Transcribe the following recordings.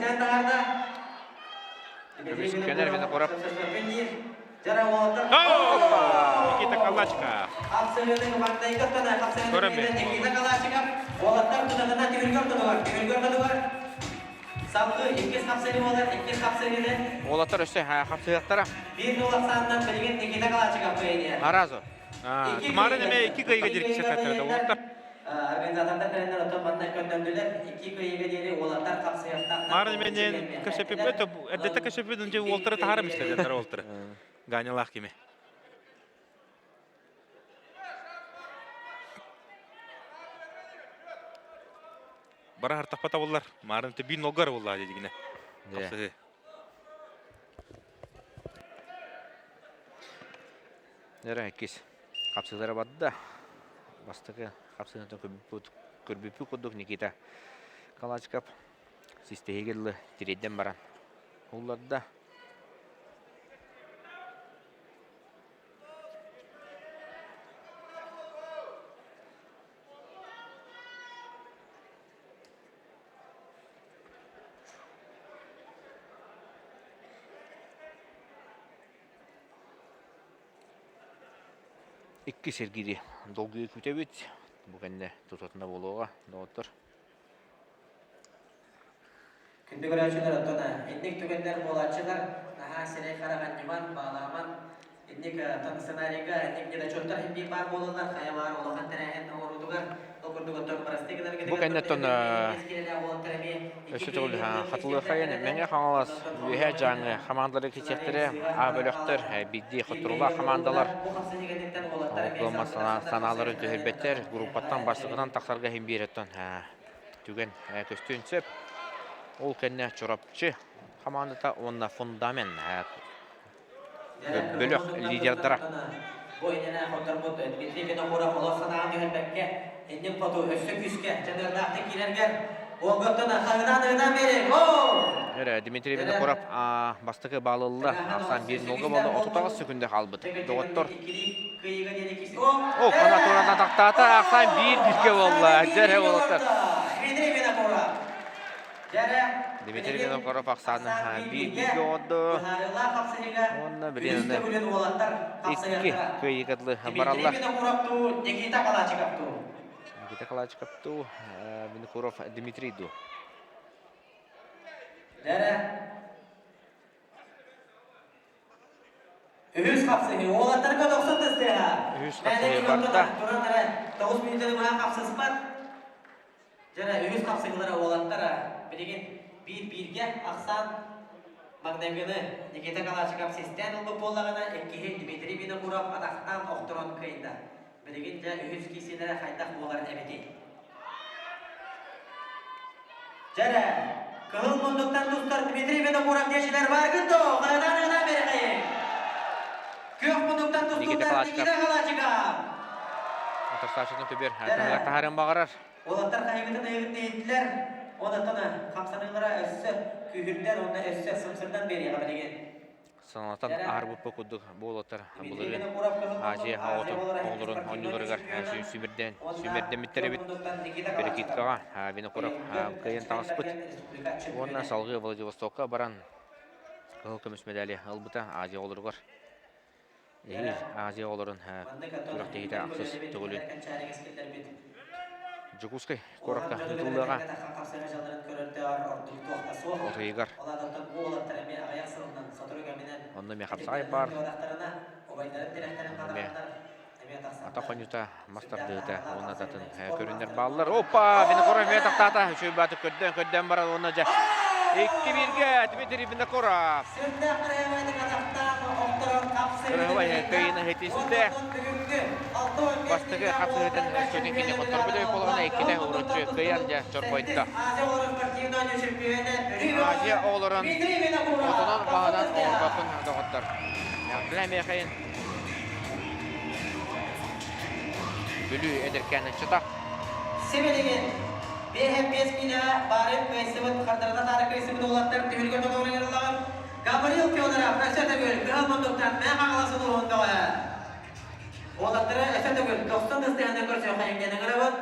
систээн таһаарда. Көмүскэнэр Винокуров. Никита Калачиков. Көрөммүт. Никита Калачиков. Уолаттар тутатына түһүлгэ ортотугар, түһүлгэ ортотугар. Салгыы иккис хапсыһыы буолар, иккис хапсыһыыны. Уолаттар өссө хапсыһыахтара. Биир нуул ахсаанынан билигин Никита Калачиков кыайыа. Аразу. Тумарын эмэ икки кыайыга диэри кисэтэттерэ уолаттар. Организатордар кэлэннэр оттон манна көрдөрдүлэр. Икки кыайыга диэри уолаттар хапсыһыахтаахтар. Марын эмэнен көсөпүппүт, эрдэтэ көсөпүт, онче уолтары таһарам истедер уолтары. Ганялаах кими. Бара хартахпата буллар. Марын те бин нолгар булла дедигине. Хапсыһы. Эрэ иккис хапсыылара барда. Бастакы хапсыһыытын көрбүппүт курдук Никита Калачиков систэһиигэ дылы тириэрдэн баран улларда. Икки сиргири долгуйа күүтэбит. Бу кэннэ тутатына буолуоҕа, доҕоттор. Күндү көрөөччүлэр, оттон инник түгэннэр буолааччылар наһаа сирэй-харах анньыман, баалааман, инник оттон сценарийга инник недочеттар иһин баар буолаллар, хайа баар улахан тэрээһин оҥоруутугар ол курдук оттон бырастыы гынаргытыгар Бу кэнниттэн өссө төгүл хатылыахайын Мэҥэ Хаҥалас, Үөһээ Дьааҥы хамаандалары кисиэхтэрэ А бөлөхтөр биирдии хотторуулаах хамаандалар Оклома санааларын түһэрбэттэр, группаттан бастакынан тахсарга иһин биэрэттэн түгэн көстүөн сөп. Ол кэннэ Чурапчы хамаандата уонна Фундамент бөлөх лидердара. Бу иннинэ хотторбут Дмитрий Винокуров олох санааҕа түһэрбэккэ, иннин хоту өссө күүскэ дьаныардаахтык киирэргэр уолгуттан хаһыытаан ыһытаан биэриҥ! Эрэ Дмитрий Винокуров бастакы баал ылла. Ахсаан биир нолга буолла 38 секунда хаалбыт. Доҕоттор. О, хана туран атахтаата. Ахсаан биир бииргэ буолла. Дьэрэ уолаттар. Дмитрий Винокуров. Дмитрий Винокуров ахсааны биир бииргэ оҥордо. Уонна билин икки кыайыыга дылы бараллар. Никита Калачиковтуу. Никита Калачиковтуу, Винокуров Дмитрий ду. Үһүс хапсыһыы. Уолаттарга 90 тыстыаһа. Үһүс хапсыһыы барда. Туран эрэ 9 мүнүүтэни быһа хапсыспат. Дьэ үһүс хапсыһыылара уолаттара билигин биир-бииргэ ахсаан маҥнайгыны Никита Калашников систээн ылбыт буоллаҕына, иккиһи Дмитрий Винокуров атахтаан охторон кыайда. Билигин дьэ үһүс киисиилэрэ хайдах буолар эбитий? Дьэ эрэ, кыһыл муннуктан тустар Дмитрий Винокуров диэчилэр бааргыт дуо? Хаһытаан-ыһытаан биэрэхэйиҥ! Күөх муннуктан Никита тустууктар Калашников Никита Калашников! Мотостаачытын түбүр таһыгар таһаарыан баҕарар. Уолаттар хаһыыгытын ыйыгытын иһиттилэр. Онтон хамсаныылара өссө күүһүрдэн уонна өссө сымсырдан биэриэҕэ билигин. Санатан аһарбыппыт курдук буолуоттар былырыын Азия оҕотун оҕолорун оонньууларыгар сүүмэрдээн сүүмэрдэммиттэр эбит. Перекидкаҕа Винокуров кыайан таҕыспыт. Уонна салгыы Владивостокка баран кыһыл көмүс медали ылбыта Азия оҕолоругар. Эһиил Азия оҕолорун күрэхтэһиитэ ахсыс төгүлүн Дьокуускай куоракка ыытыллыаҕа. От ыйыгар онно эмиэ хапсаҕай баар. Эмиэ атах хонньута, мас тардыыта уонна да атын көрүннэр бааллар. Опа! Винокуров эмиэ тахтаата. Үчүгэй баатык көрдөөн, көрдөөн баран уонна дьэ икки бииргэ Дмитрий Винокуров. Кырыһыбай кыайыыны ситистэ. Бастакы хапсыһыытын өскөтүн кини хотторбут эбит буоллаҕына иккитэ уруччу кыайан дьэ чорбойдо. Азия оҕолорун отунан баһынан оҥорбоппун доҕоттор. Эмиэхэйин Бүлүү эдэркээн ыччата. Сибилигин биэһэ биэс киинэҕэ баарын кыайсыбыт, хардарыта таары кыайсыбыт уолаттар түһүлгэ толору ыҥырыллаҕын Гаврил Федоров өссө төгүл кыһыл мундуктан Мэҥэ Хаҥалас улууһун бөҕөһө. Уолаттары өссө төгүл 90 ыстыһаны көрсүөххэйиҥ диэн ыҥырабыт.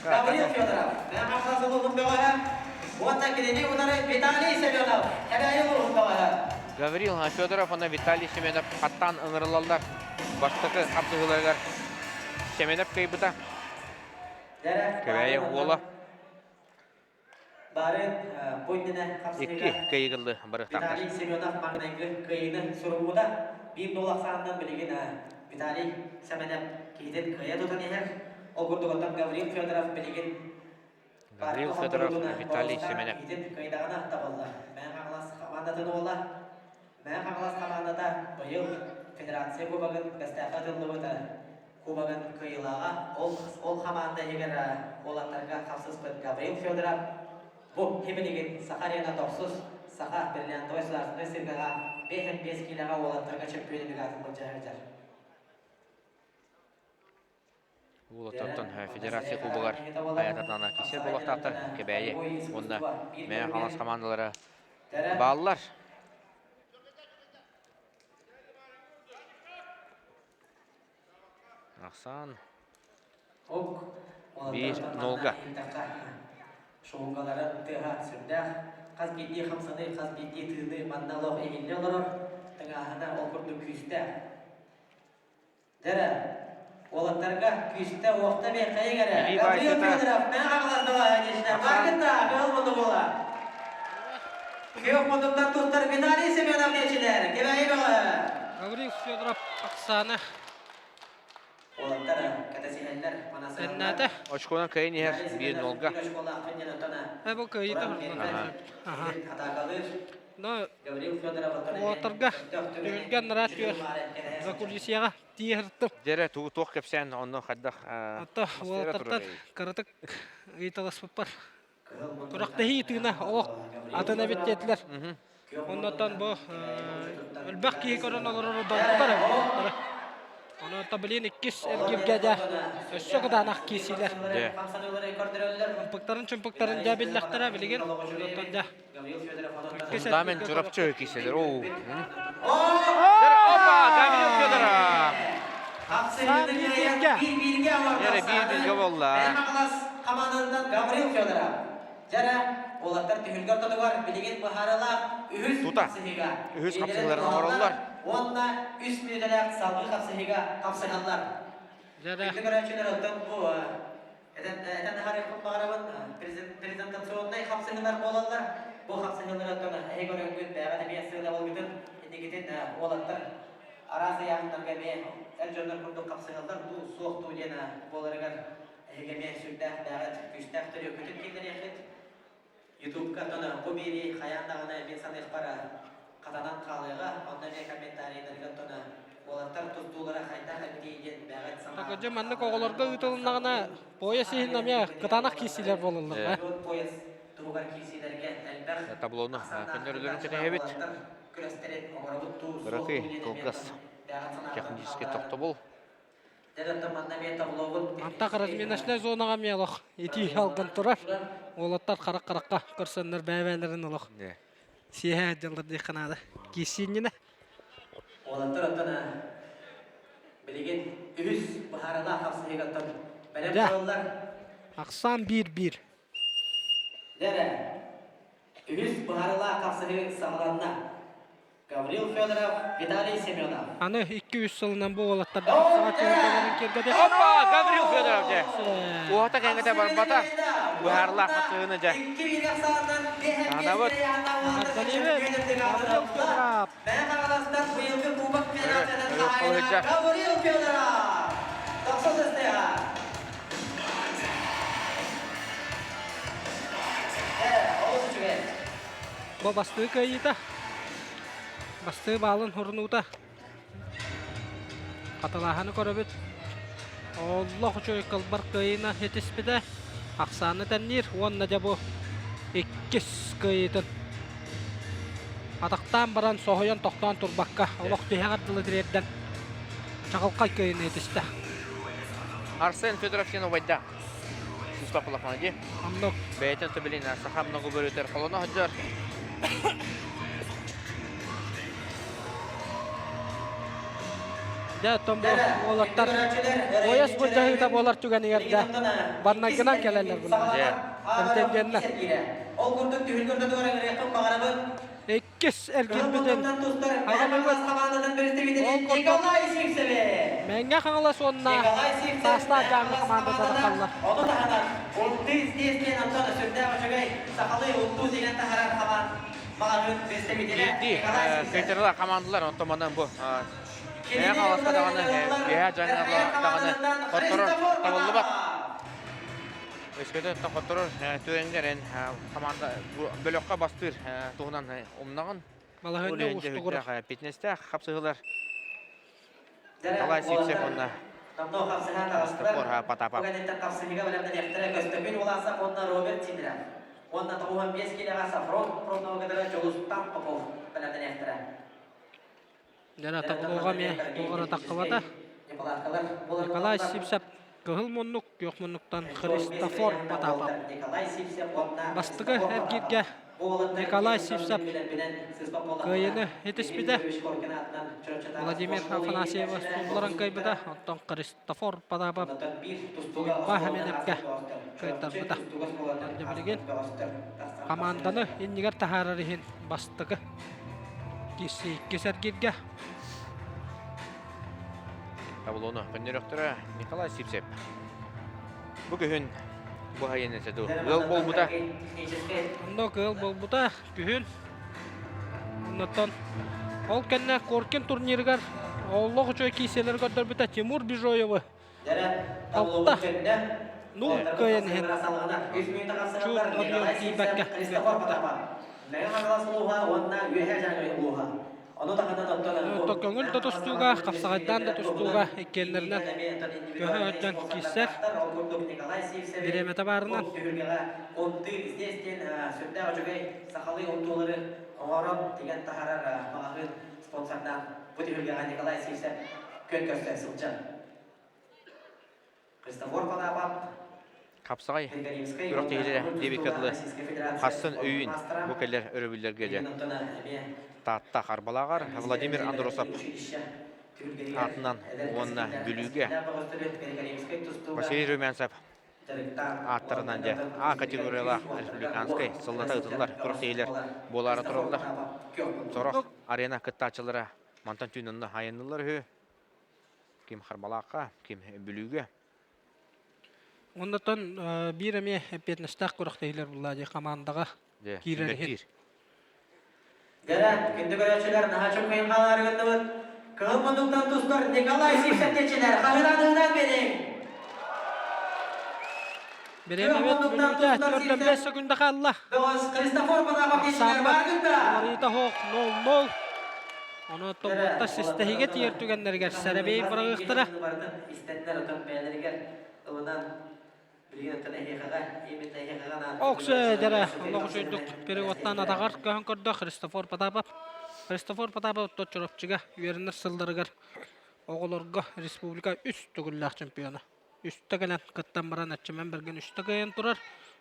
Гаврил Федоров, Мэҥэ Хаҥалас улууһун бөҕөһө. Уонна кинини утары Виталий Семенов, Кэбээйи улууһун бөҕөһө. Гаврил Федоров уонна Виталий Семенов хаттаан ыҥырыллаллар. Бастакы хапсыһыыларыгар Семенов кыайбыта. Кэбээйи уола Бары бу иннинэ Икки хапсыһыыга кыайыгыллы барыахтаахтар. Виталий Семенов маҥнайгы кыайыыны суруммута. Биир дуол ахсаанынан билигин Виталий Семенов киһитин кыайа тутан иһэр. Ол курдук оттон Гаврил Федоров билигин Гаврил Федоров, Виталий Семенов. Киһитин кыайдаҕына табыллар. Мэҥэ Хаҥалас хамаандатын уола Мэҥэ Хаҥалас хамаандата быйыл Федерация Кубогын Бэстээххэ ытыллыбыта. Кубогын кыайыылааҕа ол, ол хамаанда иһигэр уолаттарга хапсыспыт Гаврил Федоров бу химилигин Саха арена тохсус Саха бриллиантовай судаарыстыбаннай циркаҕа 55 киилэҕэ уолаттарга чөмпүйүөн аатын былдьаһа сылдьар. Уолаттартан Федерация Кубогар айаатардаана кисер буолуохтаахтар Кэбээйи уонна Мэҥэ Хаҥалас хамаандалара бааллар. Ахсаан биир нолга. Шоугаларын тыаһа сүрдээх. Хас биирдии хамсаныы, хас биирдии тыыныы манна олох иһиллэ олорор. Тыҥааһына ол курдук күүстээх. Дэрэ, уолаттарга күүстэ-уохта биэрхэйик эрэ. Илии Гаврил баайсыта. Федоров, мэҥэ хаҥалас Балаһанична, Маргыта, кыһыл муннук уола. Күөх муннуктан туттар Виталий Семенов диэчилэр, Кэбээйи бөҕө. Гаврил Федоров Оксана Уолаттар кэтэсиһэллэр, манасыһаллар. Тэннээтэ. Очконан кыайан иһэр биир нолга. Э, бу кыайыыта Аха. Но уолаттарга түһүлгэ анараа түөр закулисьеҕа тииһэртим. Дьэрэ тугу туох кэпсээн онно хайдах Ата уолаттартан кыратык ыйыталаспыппар күрэхтэһии тыына олох атын эбит диэтилэр. Оннуттан бу элбэх киһи көрөн олорор долгутар эбит. Онон билин иккис эргиргэ дьэ өссө кытаанах киирсиилэр. Ымпыктарын чымпыктарын дьэ биллэхтэрэ билигин. Оннуттан дьэ Фундамент Чурапчы киселер. Оу. Опа, Гаврил Федоров. Биир бииргэ. Дьэрэ биир бииргэ буолла. Хамаананан Гаврил Федоров. Дьэрэ, уолаттар түһүлгэ ортотугар билигин быһаарылаах үһүс Тута. хапсыһыыга. Үһүс хапсыһыыларын оҥороллор. Уонна үс мүнүүтэлээх салгыы хапсыһыыга хапсыһаллар. Дьэрэ. Күндү көрөөччүлэр оттон бу Этэн, этэн аһарыахпын баҕарабын, презентационнай хапсыһыылар буолаллар. Бу хапсыһыылар оттон эһиги көрөҥҥүт бэйэҕит эмиэ сыаналыыргытын, инникитин уолаттар араас ыйааһыннарга эмиэ эр дьоннор курдук хапсыһаллар дуу, суох дуу диэн буоларыгар эһиги эмиэ сүрдээх бэйэҕит күүстээх төрүөккүтүн киллэриэххит. Ютубка оттон бу биэрии хайаан даҕаны мин саныахпар хатанан хаалыаҕа, онно эмиэ комментарийдарга оттон уолаттар тустуулара хайдах эбитий диэн бэҕэт санаа Такыдьы маннык оҕолорго ыытылыннаҕына пояс иһин эмиэ кытаанах киирсиилэр буолаллар. Пояс туһугар киирсиилэргэ элбэх Таблону көннөрүлөрүн кэтэһэбит. күрэстэри оҥоробут дуу, суох Кыракый, дуу диэн кылгас технический тохтобул. Антах разминочнай зонаҕа эмиэ олох итии алган турар. Уолаттар харах-харахха көрсөннөр бэйэ-бэйэлэрин олох сиэһэ дьаллар диэххэ наада. Киирсиинньинэ. Уолаттар оттон билигин үһүс быһаарылаах хапсыһыыга оттон бэлэм Дьэ. тураллар. Ахсаан биир-биир. Дьэ үһүс быһаарылаах хапсыһыы саҕаланна. Гаврил Федоров, Виталий Семенов. Аны 2-3 сылынан бу уолаттар саҥа түһүлгэлэрин киэргэтэ. Опа! Гаврил Федоров дьэ. Уота кэҥэтэ барбата. Быһаарылаах хапсыһыыны дьэ. Таанабыт. Гаврил Федоров. Гаврил Федоров! Тохсус СТХ. Олус үчүгэй. Бу бастыы кыайыыта, бастыы баалын хорунуута. Хатылааһыны көрөбүт. Оллох үчүгэй кылбар кыайыына этиспитэ. Ахсааны тэнниир уонна дьэ бу иккис кыайыытын атахтаан баран соһуйан тохтоон турбакка олох түһэҕэр дылы тириэрдэн чаҕылхай кыайыыны этистэ. Арсен Федоров син убайда. Сустап улахан дии. Оннук. Бэйэтин төбөлүн саха много бөрүтэр холоно сылдьар. Дьэ, оттон бу уолаттар пояс былдьаһыыта буолар түгэнигэр дьэ, барнайгынан кэлэллэр була. Дьэ. Эмтэн диэннэр. Ол курдук түһүлгэ ортотугар ыҥырыахпын баҕарабын. Иккис эргилбитин аҕалыгыт ол курдук Мэҥэ Хаҥалас уонна Таастаах Дьааҥы хамаандата тахаллар. Ону таһынан Унтыы здесь диэн онтон сүрдээх үчүгэй сахалыы унтуу деген таһарар хамаан маҕаһыын представителэ Биирдии Николай Сивцев. кыайтарыылаах хамаандалар онтон манан бу Мэҥэ Хаҥаласка даҕаны Үөһээ Дьааҥыга даҕаны хотторор табыллыбат. Өскөтө хотторор түгэҥҥэр хамаанда бөлөххө бастыыр туһунан умнаҕын. Балаһыанньа уустугура. Фитнестээх хапсыһыылар Николай Сивцев уонна Христофор Потапов. Хапсыһыыга бэлэмнэниэхтэрэ Көстөкүүн Уласов уонна Роберт Сидоров уонна 95 киилэҕэ Сафрон Пронова Дьулустан Попов бэлэмнэниэхтэрэ. Дьэ, таблоҕа эмиэ туох эрэ таххыбата. Николай Сивцев кыһыл муннук, күөх муннуктан Христофор Потапов. Бастакы эргииргэ Николай Сивцев кыайыыны итиспитэ. Владимир Афанасьева суулларан кыайбыта, оттон Христофор Потапов Уйбаа Хэмэнэпкэ кыайтарбыта. Дьэ билигин хамаанданы иннигэр таһаарар иһин бастакы иккис эргииргэ Таблону көннөрөхтөрө Николай Сивцев. Бу күһүн бу хайын этэ дуу? Ыал буолбута. Онно ыал буолбута күһүн. Оннуттан ол кэннэ Коркин турнирыгар олох үчүгэй киисэлэри көрдөрбүтэ Тимур Бижоевы алта нуул кыайан иһин чуут объем тиийбэккэ кыайтарбыта. Көҥүл да тустууга, хапсаҕайдаан да тустууга иккиэннэринэн көһө өттөн киирсэр бириэмэтэ баарынан. Хапсаҕай күрэхтэһиилэрэ диэбиккэ дылы хассын өйүүн бу кэлэр өрөбүллэргэ дьэ Таатта Харбалааҕар Владимир Андросов аатынан уонна Бүлүүгэ Василий Румянцев ааттарынан дьэ А категориялаах республиканскай сыллата ыытыллар күрэхтэһиилэр буолаары тураллар. Сорох арена кыттааччылара мантан түүн онно айанныыллар үһү. Ким Харбалаахха, ким Бүлүүгэ. Оннотон биир эмиэ эппиэтинэстээх күрэхтэһиилэр булла дии хамаандаҕа киирэр иһин. Дэрэ, күндү көрөөччүлэр, наһаа чөккөйөн хаалаары гынныбыт. Кыһыл муннуктан тустар Николай Сивцев-Течилэр хаһыытаан биэриҥ! Бириэмэбит мүнүүтэ 45 секунда хаалла. Христофор Потапов Течилэр Ахсааммыт бар гында! уларыйыта суох 0-0. Ону тобуотта систэһигэ тиийэр түгэннэригэр сэрэбиэй быраҕыахтара. Оксө дьэрэ олох үчүгдүк переводтаан атаҕар көһөн көрдө Христофор Потапов. Христофор Потапов Чурапчыга үөрэнэр сылларыгар оҕолорго республика үс төгүллээх чемпиона. Үстэ кэлэн кыттан баран Аччыман Бэргэн үстэ кыайан турар.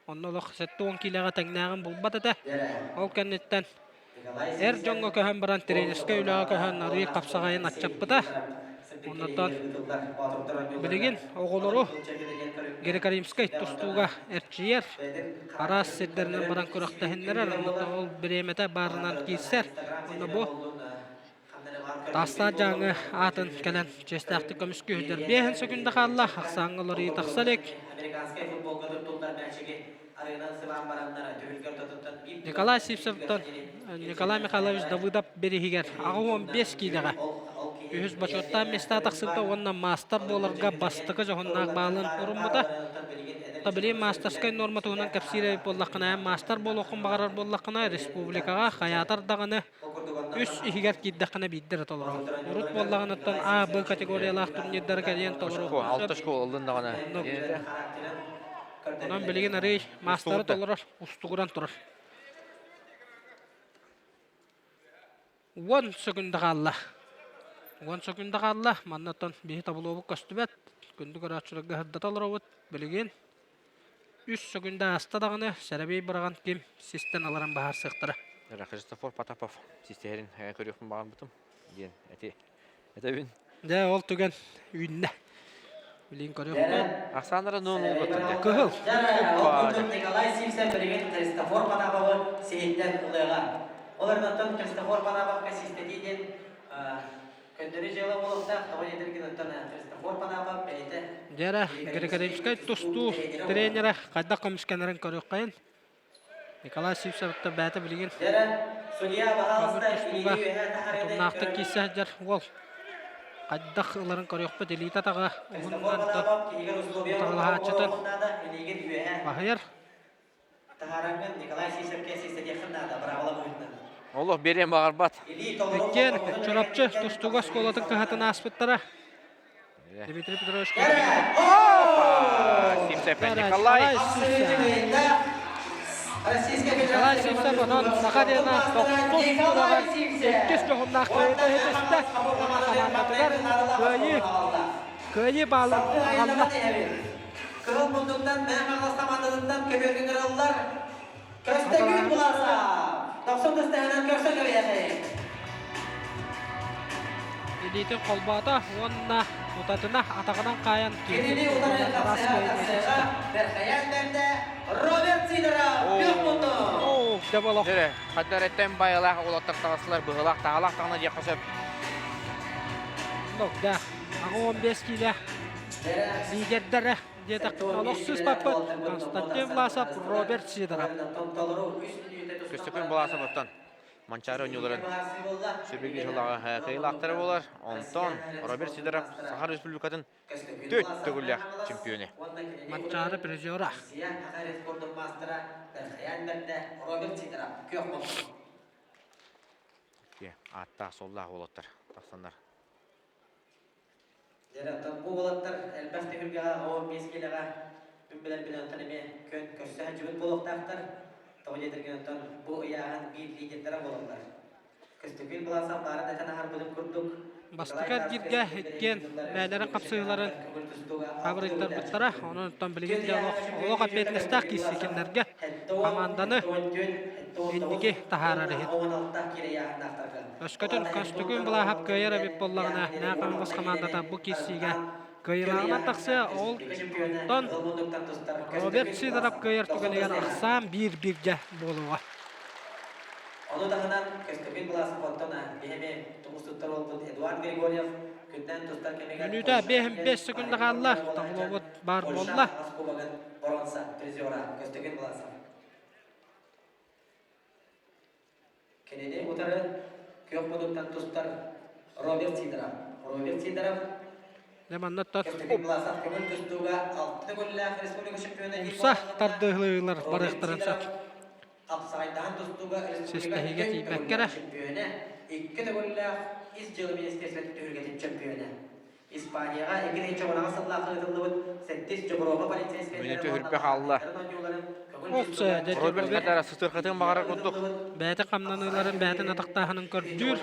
Онно олох 70 киилэҕэ тэҥнээҕин булбат этэ. Ол кэнниттэн эр дьоҥҥо көһөн баран тренерскэй үлэҕэ көһөн арыый хапсаҕайын аччаппыта. Оннуттан билигин оҕолору Грекоримскай тустууга эрчийэр, араас сирдэринэн баран күрэхтэһиннэрэр, оннуттан ол бириэмэтэ баарынан киирсэр. Онно бу Таастаах Дьааҥы аатын кэлэн чиэстээхтик көмүскүүһүдэр. Биэһин сөкүндэ хаалла, ахсааҥҥа уларыйыы тахса илик. Николай Сивцевтан Николай Михайлович Давыдов бириһигэр 85 киилэҕэ үһүс бочуоттаах миэстэ тахсыбыта уонна маастар буоларга бастакы дьоһуннаах баалын уруммута. Билигин мастерскай нуорма туһунан кэпсиир эбит буоллаххына, маастар буолуоххун баҕарар буоллаххына, республикаҕа хайаатар даҕаны үс иһигэр киирдэххинэ биирдэ эрэ толороҕун. Урут буоллаҕыныттан А, Б категориялаах турнирдары кэлиэн толоруоххун Алта сөп. школа ыллын даҕаны. Онон билигин арый маастары толорор, устугуран турар. 10 сөкүндэ хаалла. 10 сөкүндэ хаалла. Маннаттан биһи таблобут көстүбэт. Күндү көрөөччүлэргэ сырдата олоробут. Билигин үс сөкүндэ ааста даҕаны сэрэбиэй быраҕан ким систэн аларан баһаарсыахтара. Христофор Потапов систэһэрин көрүөхпүн баҕарбытым диэн эти этэбин. Дьэ ол түгэн үүннэ. Билин көрүөхпүт. Ахсааннара нуун уулаттар дьэ. Кыһыл. Оппа. Николай Сивцев билигин Христофор Панаповы сиһиттэн ылыаҕа. Ол эрэн Христофор Панаповка систэтии диэн көннөрү дьыала буолуохтаах. Тоҕо диэтэргин оттон Христофор Панапов бэйэтэ Дьэрэ Григорьевскай тустуу тренерэ хайдах көмүскэнэрин көрүөххэйин. Николай Сивцевтан бэйэтэ билигин көҥүл тустууга утумнаахтык киирсэ сылдьар уол. Хайдах ыларын көрүөхпүт илиитэ атаҕа уһуннан утарылаһааччытын баһыйар. Олох биэриэн баҕарбат. Иккиэн Чурапчы тустууга оскуолатын кыһатын ааспыттара. Дмитрий Петрович Сивцев Николай. Николай Сивцев онон Саха диэна тохсус тураҕар иккис дьоһуннаах кыайыыта иһитистэ. Хамаандатыгар кыайыы кыайыы баалын аҕалла. Кыһыл мундуктан Мэҥэ хамаандатыттан көбүөргүн ыраллар. Көстөкүүн буласа! Тохсун тыстаһынан көрсө кэбиһэхэй. Илиитин холбоото уонна утатына атаҕынан хаайан Кинини утары тахсыга Бэрхэйээн бэрдэ Роберт Сидоров күөх мунду! Оо, дьэ болох. Дьэ, хаддарэттэн байылаах уолаттар таҕыстылар, быһылаах таһалаах таҕына диэххэ сөп. Ногда, 15 киилэ лидердэрэ диэтэххэ олох сыыспаппыт Константин Власов, Роберт Сидоров. Көстөкүүн Власов оттон Манчаары оонньууларын сүрбүгүр сыллааҕы кыайыылаахтара буолар. Онтон Роберт Сидоров Саха Республикатын төрт төгүллээх чемпионэ. Манчаары призера. Ааттаах-суоллаах уолаттар тахсаннар Дьэ, оттон бу уолаттар элбэх түһүлгэҕэ 15 киилэҕэ күн билэрбинэн оттон эмиэ күөн көрсө сылдьыбыт буолуохтаахтар. Тоҕо диэтэргин оттон бу ыйааһын биир лидердэрэ буолаллар. Көстөкүүн Былаасап баарын этэн аһарбытын курдук Бастакы эргииргэ иккиэн бэйэлэрин хапсыһыыларын хабырыйтарбыттара. Онон оттон билигин дьэ олох, олох эппиэтинэстээх киирсии кинилэргэ хамаанданы инники таһаарар иһин. Өскөтүн Көстөкүүн Былааһап кыайар эбит буоллаҕына, Нээ-Хаҥалас хамаандата бу киирсиигэ кыайыылааҕынан тахсыа. Ол онтон Роберт Сидоров кыайар түгэнигэр ахсаан биир-бииргэ буолуоҕа. Ону таһынан Көстөкүүн Былаасов оттон биһиги тумус туттар уолбут Эдуард Григорьев күнтэн тустар кэмигэр Мүнүүтэ 5 секунда хаалла. Таблобут баар буолла. Кубогын боруонса призера Көстөкүүн Былаасов. Кинини утары күөх мутуктан тустар Роберт Сидоров. Роберт Сидоров Дьэ манна Көстөкүүн Власов көҥүл тустууга алта төгүллээх республика чемпиона умса тардыһыылар барыахтарын сөп. Хапсаҕайдаһан тустууга республика Систэһиигэ икки тиийбэккэ эрэ. төгүллээх чемпиона, икки төгүллээх ис дьыала министерствотын түһүлгэтин чемпиона. Испанияҕа 2010 сыллаах ыытыллыбыт сэттис Дьобуруоба полицейскайдарын Мүнүүтэ уонна үрбэ хаалла. Опция дьэ Роберт Хадара сытырхатын баҕарар курдук. Бэйэтэ хамнаныыларын бэйэтин атахтааһынын көрдүүр.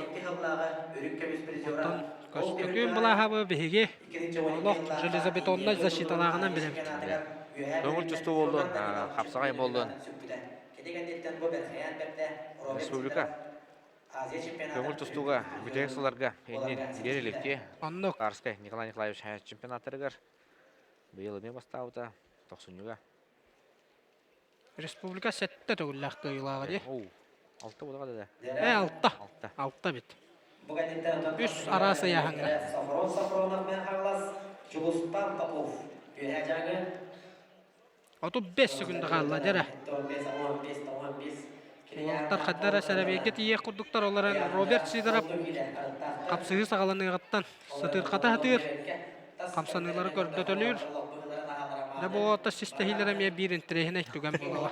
Оттон Көстөкүүн Былааһабы биһиги олох железобетоннай защиталааҕынан билэбит. Көҥүл тустуу буоллун, хапсаҕай буоллун. Республика Көҥүл тустууга бүтэһик сылларга иннин биэр иликти Оннук. Тарскай Николай Николаевич чемпионаттарыгар быйыл эмиэ бастаабыта тохсунньуга. Республика сэттэ төгүллээх кыайыылааҕа дии. Оу, алта буолаҕа да. Э, алта. Алта. Алта бит. Үс араас ыйааһыҥҥа. Софрон Софронов мен Харлас, Дьулустан Попов. Үөһээ Дьааҥы 35 секунда хаалла дьэрэ. Уолаттар хайда эрэ сэрэбиэйгэ тиийиэх курдуктар, ол эрэн Роберт Сидоров хапсыһыы саҕаланыаҕыттан сытыырхата сатыыр, хамсаныылары көрдөтөлүүр. Дьэ бу уолаттар систэһиилэрэ эмиэ биир интэриэһинэй түгэн буолла.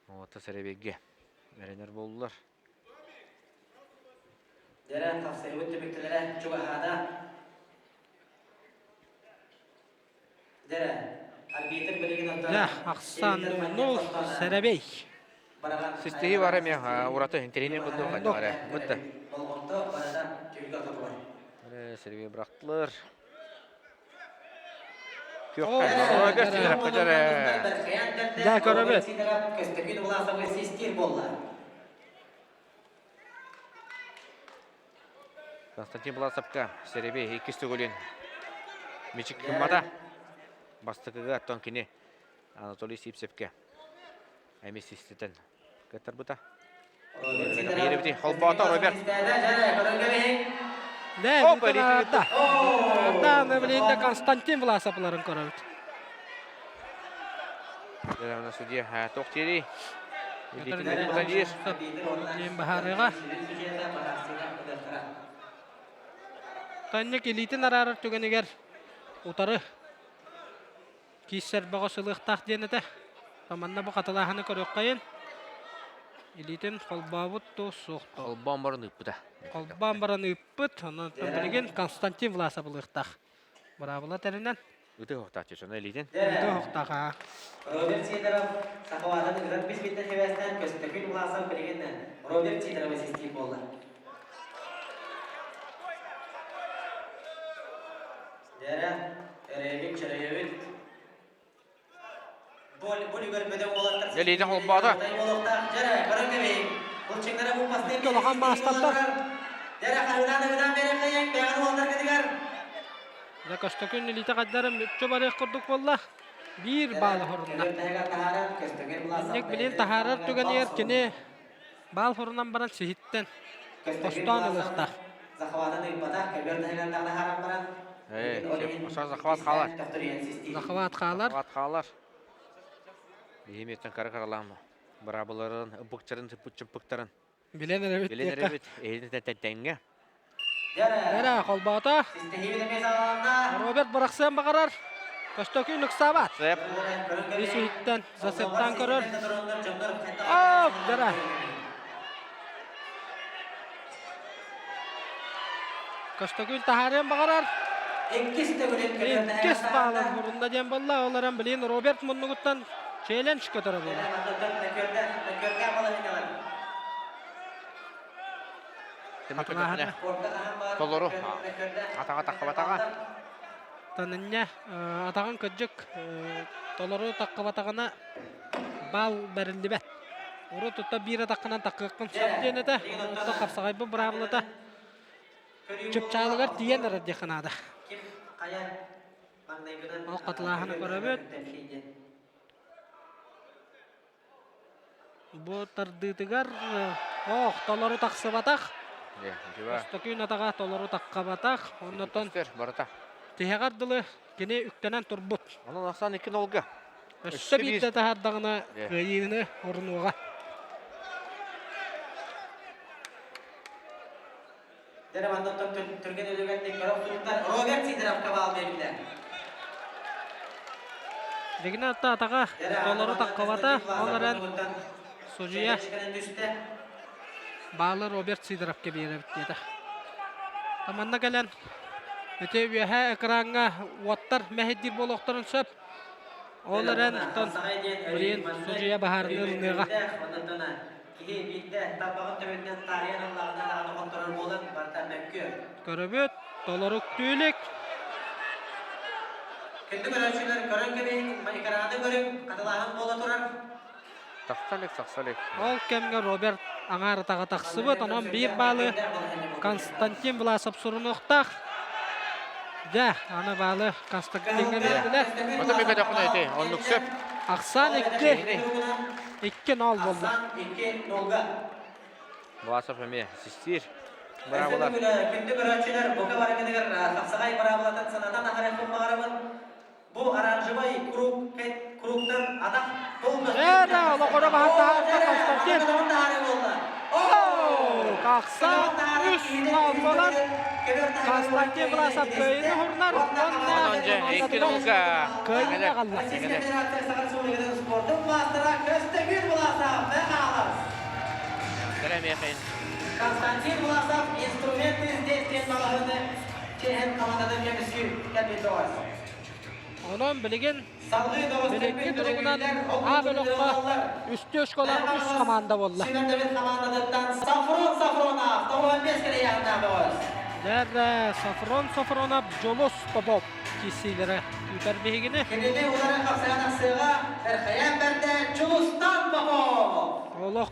Уолаттар сэрэбиэйгэ эрэнэр буоллулар. Дьэрэ хапсыһыбыт түмүктэлэрэ чугаһаата. Дьэрэ арбитр билигин оттон Дьэ, ахсаан нул сэрэбэй. Систиһи бар эмиэ ураты интэриэһинэй курдук хайдах эрэ. Бытта. Болҕомто барыта түмүк ортотугар. Сергей бырахтылар. Күөххэ. Дьэ, көрөбүт. Көстөкүүн Власовы систиир буолла. Константин Власовка сэрэбиэй иккис төгүлүн мичик гыммата. Бастакыга оттон кини Анатолий Сивцевкэ эмиэ систэтэн кыттарбыта. Холбоото Роберт. Да, да, Константин Власовларын көрөбүт. Судья туох диирий? Диэн баһаарыаҕа. Танньык илиитин араарар түгэнигэр утары кииссэр бөҕө сылыахтаах диэн этэ. Манна бу хатылааһыны көрүөххэйин. Илиитин холбообут туу суох. Холбоон баран ыыппыта. Холбоон баран ыыппыт. Онон билигин Константин Власов ылыахтаах. Быраабыла тэринэн. Ыты оһохтааччы соно илиитин. Ыты оһохтаах аа. Роберт Сидоров Сахалаатын ыган биспиттэн сибээстээн Көстөкүүн Власов билигин Роберт Сидоровы систиир буолла. Дэрэ, эрэйбит, чөрөйөбүт. Илиитин холбоото. Икки улахан маастардар. Дьэ Көстөкүүн илиитэ хайдарын мүччү барыах курдук буолла. Биир баалы хорунна. Инник билин таһаарар түгэнигэр кини баал хорунан баран сиһиттэн хостоон ылыахтаах. Захват хаалар. Захват хаалар. Захват хаалар. Биһимиттэн кара каралаама. Быраабыларын, ыбыкчарын, чыппыктарын. Билэн эрэбит. Билэн эрэбит. Эһини тэҥҥэ. Эрэ холбоото. Роберт бырахсыан баҕарар. Көстөкүүн ыксаабат. Сэп. Ис иһиттэн засептан көрөр. Оп, дара. Көстөкүүн таһаарыан баҕарар. Иккис баалан мурунна диэн буолла. Ол эрэн билин Роберт муннугуттан челлендж көтөрө буолла. Толору атаҕа таххыбатаҕа. Танынньа атаҕын кырдьык толору таххыбатаҕына баал бэриллибэт. Урут тутта биир атаххынан таккыаххын сөп диэн этэ. Онтон хапсаҕайбыт быраабылата чыпчаалыгар тиийэн эрэр диэххэ наада. Ол хатылааһыны көрөбүт. Бу тардыытыгар ох толору тахсыбатах. Көстөкүүн атаҕа толору таххабатах. Оннотон барыта. Тиһэҕэр дылы кини үктэнэн турбут. Онон ахсаан икки нолга. Өссө биирдэ таһаардаҕына кыайыыны орунуоҕа. Түргэн өлүгэрдик көрөх туруктар Роберт Сидоровка баал биэрдилэр. Дегина атта атаҕа толору таххыбата, ол эрэн судьуйа баалы Роберт Сидоровка биэрэбит диэтэ. Манна кэлэн ити үөһээ экраҥҥа уоттар мэһэйдиир буолуохтарын сөп. Ол эрэн оттон билигин судьуйа баһаарыныы ылыныаҕа. Киһи биирдэ тарбаҕын төбөтүнэн таарыйан ыллаҕына даҕаны хотторор буолан барыта мөккүөр. Көрөбүт, толорук түүлүк. Күндү көрөөччүлэр көрөн кэбиһиҥ, экраны көрүҥ, хатылааһын буола турар. Тахса илик, тахса илик. Ол кэмҥэ Роберт аҥаар атаҕа тахсыбыт, онон биир баалы Константин Власов сурунуохтаах. Дьэ, аны баалы Константиҥҥа биэрдилэр. Ото мөкөтөххүнэ ити, оннук сөп. Ахсаан икки. 2-0 буолла. 2-0-га. Власов эмиэ систиир. Быраабылар. Күндү көрөөччүлэр, бука барыгытыгар хапсаҕай быраабылатын санатан аһарыахпын баҕарабын. Бу оранжевай круг кругтан атах Эрэ, олоҕоро баһан таһаарда Константин. Ахсаан үс нол буолан Константин Власов кыайыыны уһурунар уонна Онон дьэ, икки нолга. кыайыыны аҕалла. Спортун маастара Көстөкүүн Власов Кэрэмиэхин. Константин Власов инструменты здесь диэн маҕаһыыны чиэһин хамаандатын көмүскүү кэлбит доҕор. Онон билигин билиҥҥи туругунан А бөлөххө үстүү школа үс команда буолла. Сафрон Сафронов, 95 кэлэйэҕинээҕи Дэр Сафрон Сафронов, Дьулус Попов киирсиилэрэ күүтэр биһигини. Кинини улары хапсайан ахсыаҕа Эрхэйээн бэрдэ Дьулустан Попов. Олох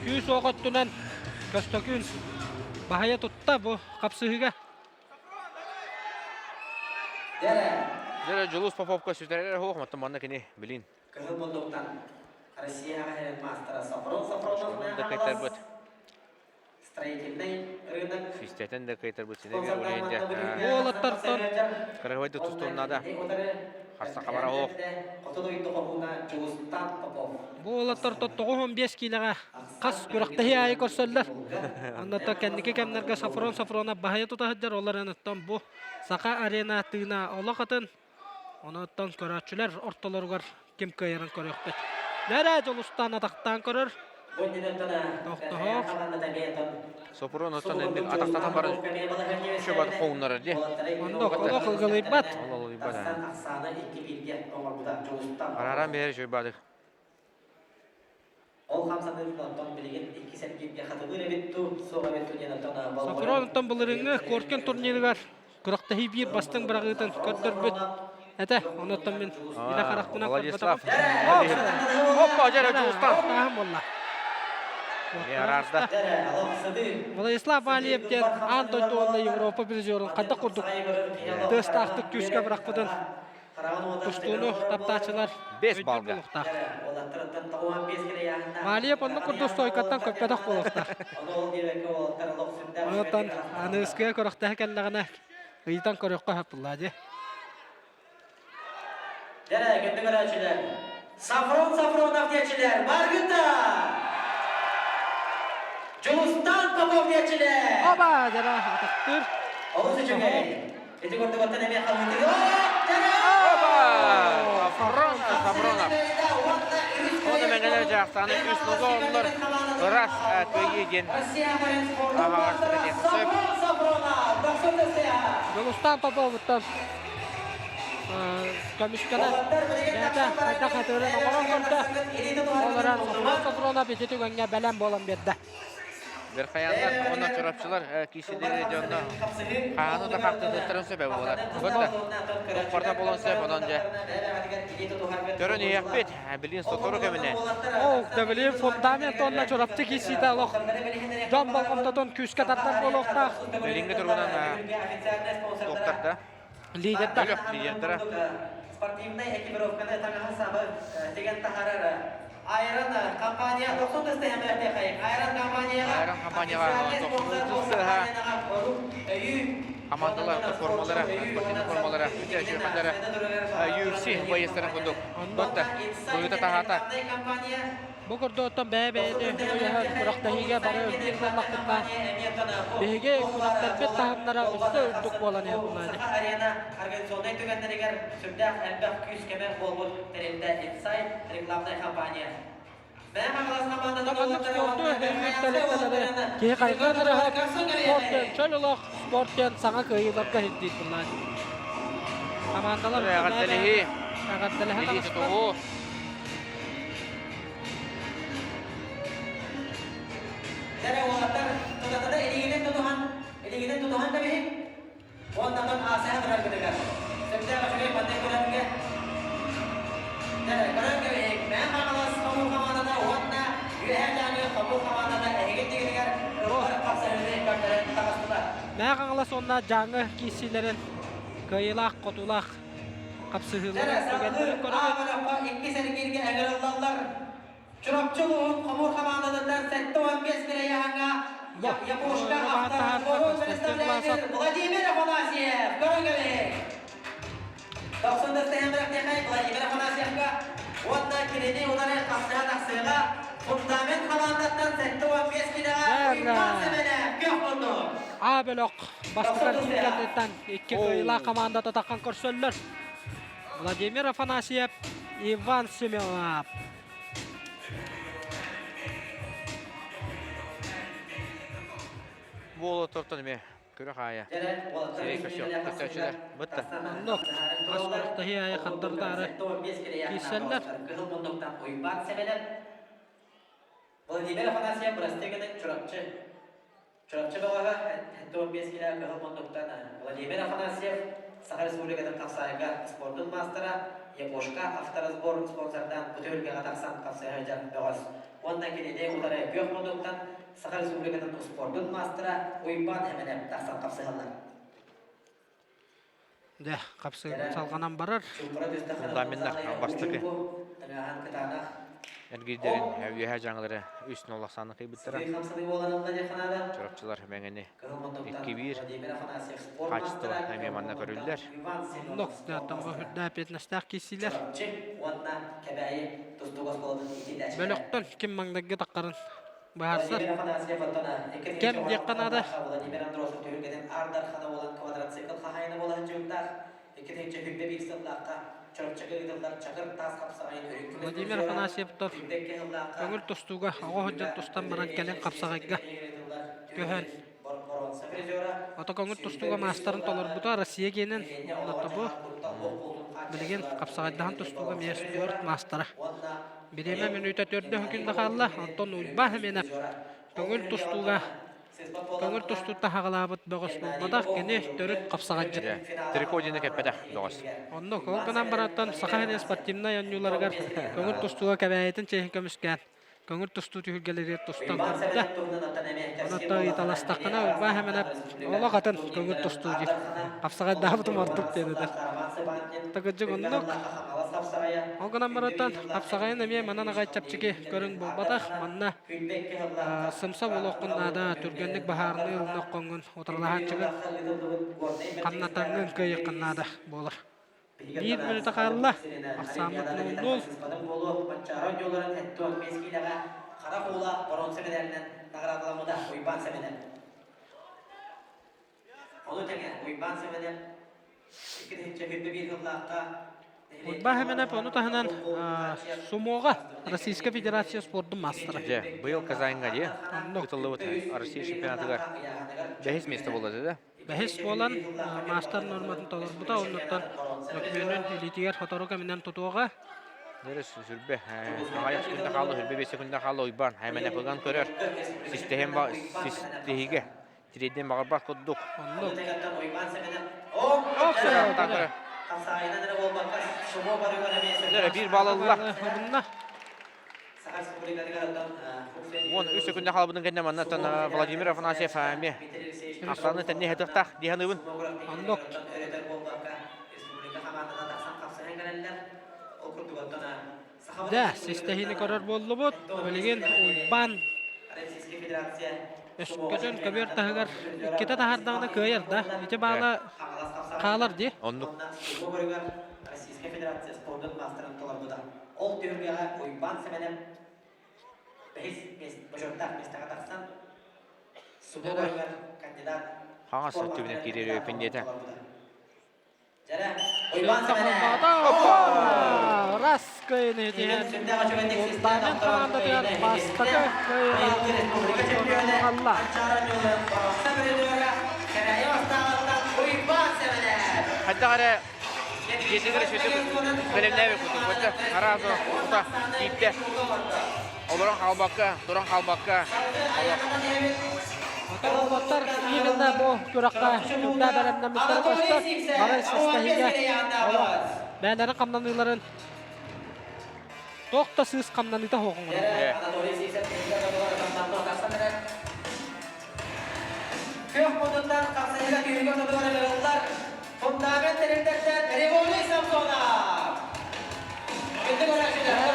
күүс-уох өттүнэн Көстөкүүн. Баһыйа тутта бу хапсыһыыга. Дьэ, Дьулус Поповка сүтэрэр суох, оттон манна кини билин. Кыһыл мундуктан Россияҕа иһэр маастара Сафрон Сафронов да кыайтарбыт. Строительный рынок. Систэтэн да кыайтарбыт синэ биир улейин дьэ. Уолаттартан Кырыһыбай да тустуон наада. Харса хабара оох. Бу уолаттартан 95 киилэҕэ хас күрэхтэһии аайы көрсөллөр. Оннуттан кэнники кэмнэргэ Сафрон Сафронов баһыйа тута сылдьар, ол эрэн бу Саха арена тыына олох атын. Онуттан көрөөччүлэр ортолоругар ким кыайарын көрүөхпүт. Нэрэ Дьулустаан атахтаан көрөр. Тохтоһоох. Сопрун оттон инник атахтатан баран шөбат хоуннарар дии. Оннук олох ылгылыйбат. Ол ылыйбат. Арааран биһэр шөбадык. Ол хамсаныы оттон билигин икки сэргииргэ хатылыыр эбит дуу, суох эбит дуу диэн оттон Сафрон оттон былырыыҥҥы Коркин турнирыгар күрэхтэһии биир бастыҥ быраҕыытын көрдөрбүт этэ. Онуттан мин илэ харахпынан Владислав. көрбөтөҕүм. Оппа, дьэ, Дьулустан. Тааһым буолла. Араарда. Владислав Алиев диэн аан дойду уонна Европа призерун хайдах курдук тыастаахтык күүскэ бырахпытын Тустууну таптааччылар 5 балга. Малиев оннук курдук стойкаттан көппөтөх буолуохтаах. Онтон аныыскыга көрөхтөһө кэллэҕинэ ыйытан көрүөххэ сөп буоллаа дии. Дьэ, күндү көрөөччүлэр, Сафрон Сафронов диэчилэр Маргыта! Дьулустан Попов диэчилэр! Оба, дьара атахтыыр. Олус үчүгэй. Ити курдук оттон эмиэ халыытыгы Сафронов, Сафронов. Оны мэҥэлэр дьаахтааны үс нуга оллор ырас кыайыы диэн аҕаҕастара диэн сөп. Дьулустан Поповуттан көмүскэнэ бэйэтэ хайдах хатыырын оҥорон көрдө. Ол эрэн Сафрон Сафронов ити түгэҥҥэ бэлэм буолан биэрдэ. Верхояннар уонна чурапчылар киисилэри дьонно хааны да хартыытыттарын сөбө буолар. Бытта тохпорто буолан сөп, онон дьэ көрөн иһиэхпит. Билин сотору кэминэн. Ол дөбүлүн фундамент уонна Чурапчы киисиитэ олох дьон болҕомтотун күүскэ тардар буолуохтаах. Билиҥҥи туругунан тохтарда. Лидердар. Бөлөх лидердара. Спортивнай экипировканы таҥаһы сабы тигэн таһаарар Айрон компания Айрон компанияҕа Айрон компанияҕа командалар формалара, спортивный формалара, үтэ UFC байыастарын курдук. Батта, быыта таһаата. Бу курдук оттон бэйэ-бэйэни өйөһөн күрэхтэһиигэ бары биир буоллахпытына, биһиги күрэхтэрбит таһымнара өссө үрдүк буолан иһэр буоллаҕа. Арена организационнай түгэннэригэр сүрдээх элбэх күүс-көмө буолбут тэрилтэ Insight рекламнай компания. Маннык спорту өйүүр тэрилтэлэри киһи хайҕыан эрэ сөп. Спорт диэн чөл олох, спорт диэн саҥа кыайыыларга сирдиир буоллаҕа. Хамаандалар Эҕэрдэлэһии. эҕэрдэлэһэн Илии таҕыстылар. тутуһуу. Дэрэ уолаттар тутатына илиигинэн тутуһан, илиигинэн тутуһан кэбиһиҥ. Уоннатан аасыһа тураргытыгар. Сөптөөх үчүгэй маннай көрөргө. Дэрэ көрөн кэбиһиҥ. Мээн Хаҥалас хомуур хамаандата уонна Үөһээ Дьааҥы хомуур хамаандата эһигин дигинигэр ыллар хапсаһыыны көрдөрөн таҕыстылар. Мээн Хаҥалас уонна Дьааҥы киирсиилэрин кыайыылаах-хотуулаах хапсыһыыларын түгэннэрин көрөбүт. Иккис эргииргэ ыҥырыллаллар. Чурапчы улууһун хомуур хамаандатыттан 75 килэйээҥҥэ Япошка автор представляет Владимир Афанасьев. Көрүҥ Владимир Афанасьевка уонна кинини утары хапсыга тахсыыга фундамент хамаандаттан 75 килэҕэ Уйбаан Сэмэнэп көх муннук. А бөлөх бастакы кэнниттэн икки кыайыылаах хамаандата таххан көрсөллөр. Владимир Афанасьев, Иван Семенов. Буола тортон эмиэ күрэх аайа. Сирэй көрсөөччүлэр бытта. Оннук. Хас күрэхтэһии аайы хардары-таары киирсэллэр. Кыһыл муннуктан Уйбаан Сэмэнэп, Владимир Афанасьев бырастыы гынан Чурапчы Чурапчы бөҕөһө 75 килэ кыһыл муннуктан Владимир Афанасьев Саха Республикатын хапсаайга спордун маастара Япошка авторазбор спонсордаан бу түһүлгэҕэ тахсан хапсыһа сылдьар бөҕөс. Уонна кинини утары күөх муннуктан Саха Республикатын успуордун маастара Уйбаан Эмэнэп тахсан хапсыһаллар. Дьэ, хапсыы салҕанан барар. Фундаменнар бастакы эргиирдэрин үөһээ дьаҥылары үс ноллахсааны кыйбыттара. Чурапчылар Мэҥэни 2-1 хаачыстыба эмиэ манна көрүллэр. Оннук, үрдэ эппиэтинэстээх киирсиилэр. Бөлөхтөн ким маҥнайгы таххарын быһаарсар. Кэм диэххэ наада. Владимир Афанасьевтар көҥүл тустууга оҕо сылдьан тустан баран кэлин хапсаҕайга көһөн Ото көҥүл тустууга маастарын толорбута Россия гиэнин онно билигин хапсаҕайдаһан тустууга эмиэ спорт маастара. Бириэмэ мүнүүтэ төрдө күн да хаалла, онтон Уйбаа Хеменов көҥүл тустууга көҥүл тустуута хаҕалаабыт бөҕөс буолбатах, кини төрүт хапсаҕайдьыт. Трико диэни кэппэтэх бөҕөс. Оннук, ол гынан барантан Саха сирин спортивнай оонньууларыгар көҥүл тустууга Кэбээйитин чиэһин көмүскээн көҥүл тустуу түһүлгэлэригэр тустан көрбүтэ. Онон ыйыталастаххына, Уйбаа Хеменов олох атын көҥүл тустуу диир. Хапсаҕайдаабытым ордук диэн этэр. Тагыдьык оннук. Ол гынан барантан хапсаҕайын эмиэ манан аҕай чэпчэки көрүҥ буолбатах. Манна сымса буолуоххун наада, түргэнник баһаарыныы ылыныаххын, утарылаһааччыгын хамнатаҥҥын кыайыаххын наада буолар. Биир мүнүүтэ хаалла. Ахсааммыт нуул. Уйбаан Сэмэнэп ону таһынан сумоҕа Российскай Федерация спордун маастара. Дьэ, быйыл Казаньга дии ыытыллыбыт Россия чемпионатыгар бэһис миэстэ буолла да? Бэһис буолан маастар нуорматын толорбута, оннуттан докумуонун илиитигэр сотору кэминэн тутуоҕа. Нөрө сүрбэ аҕыйах күндэ хаалла, сүрбэ 5 күндэ хаалла Уйбаан Хаймэнэп ыган көрөр. Систэһин систиһигэ тириэрдиэн баҕарбат курдук. Оннук. Нөрө биир балл ылла. 13 секунда хаалбытын кэннэ маннаттан Владимир Афанасьев эмиэ ахсааны тэнни хатыахтаах дии саныыбын. Оннук. Да, систэһиини көрөр буоллубут. Билигин Уйбаан өскөтүн көбүөр таһыгар иккитэ таһаардаҕына кыайар да. Ити баала хаалар дии. Оннук. Ол түһүлгэҕэ Уйбаан Сэмэнэп бэһис бочуоттаах миэстэҕэ тахсан, субуотугар кандидат Хаҥас өттүбүнэн киирэр өйпүн диэтэ. Дьэрэ, Уйбаан Сэмэнэп! Раз кыайыны тиһэн Фундамент хамаандатыгар бастакы кыайыылаах алла. Хайдах эрэ Дьиэтигэр өссө бэлэмнээбит курдук. Бачча араас ута киирдэ. Олорон хаалбакка, туран хаалбакка олох. Роботтар именно бу күрэххэ сүрдээх бэлэмнэммиттэрэ көстөр. Бары систэһиигэ олох бэйэлэрин хамнаныыларын туох да сыыс хамнаныыта суох оҥорор. Күөх модуттан хапсыһыыга түһүлгэ ортотугар ыҥырыллар фундамент тэрилтэттэн Револий Самсонов! Күндү көрөөччүлэр,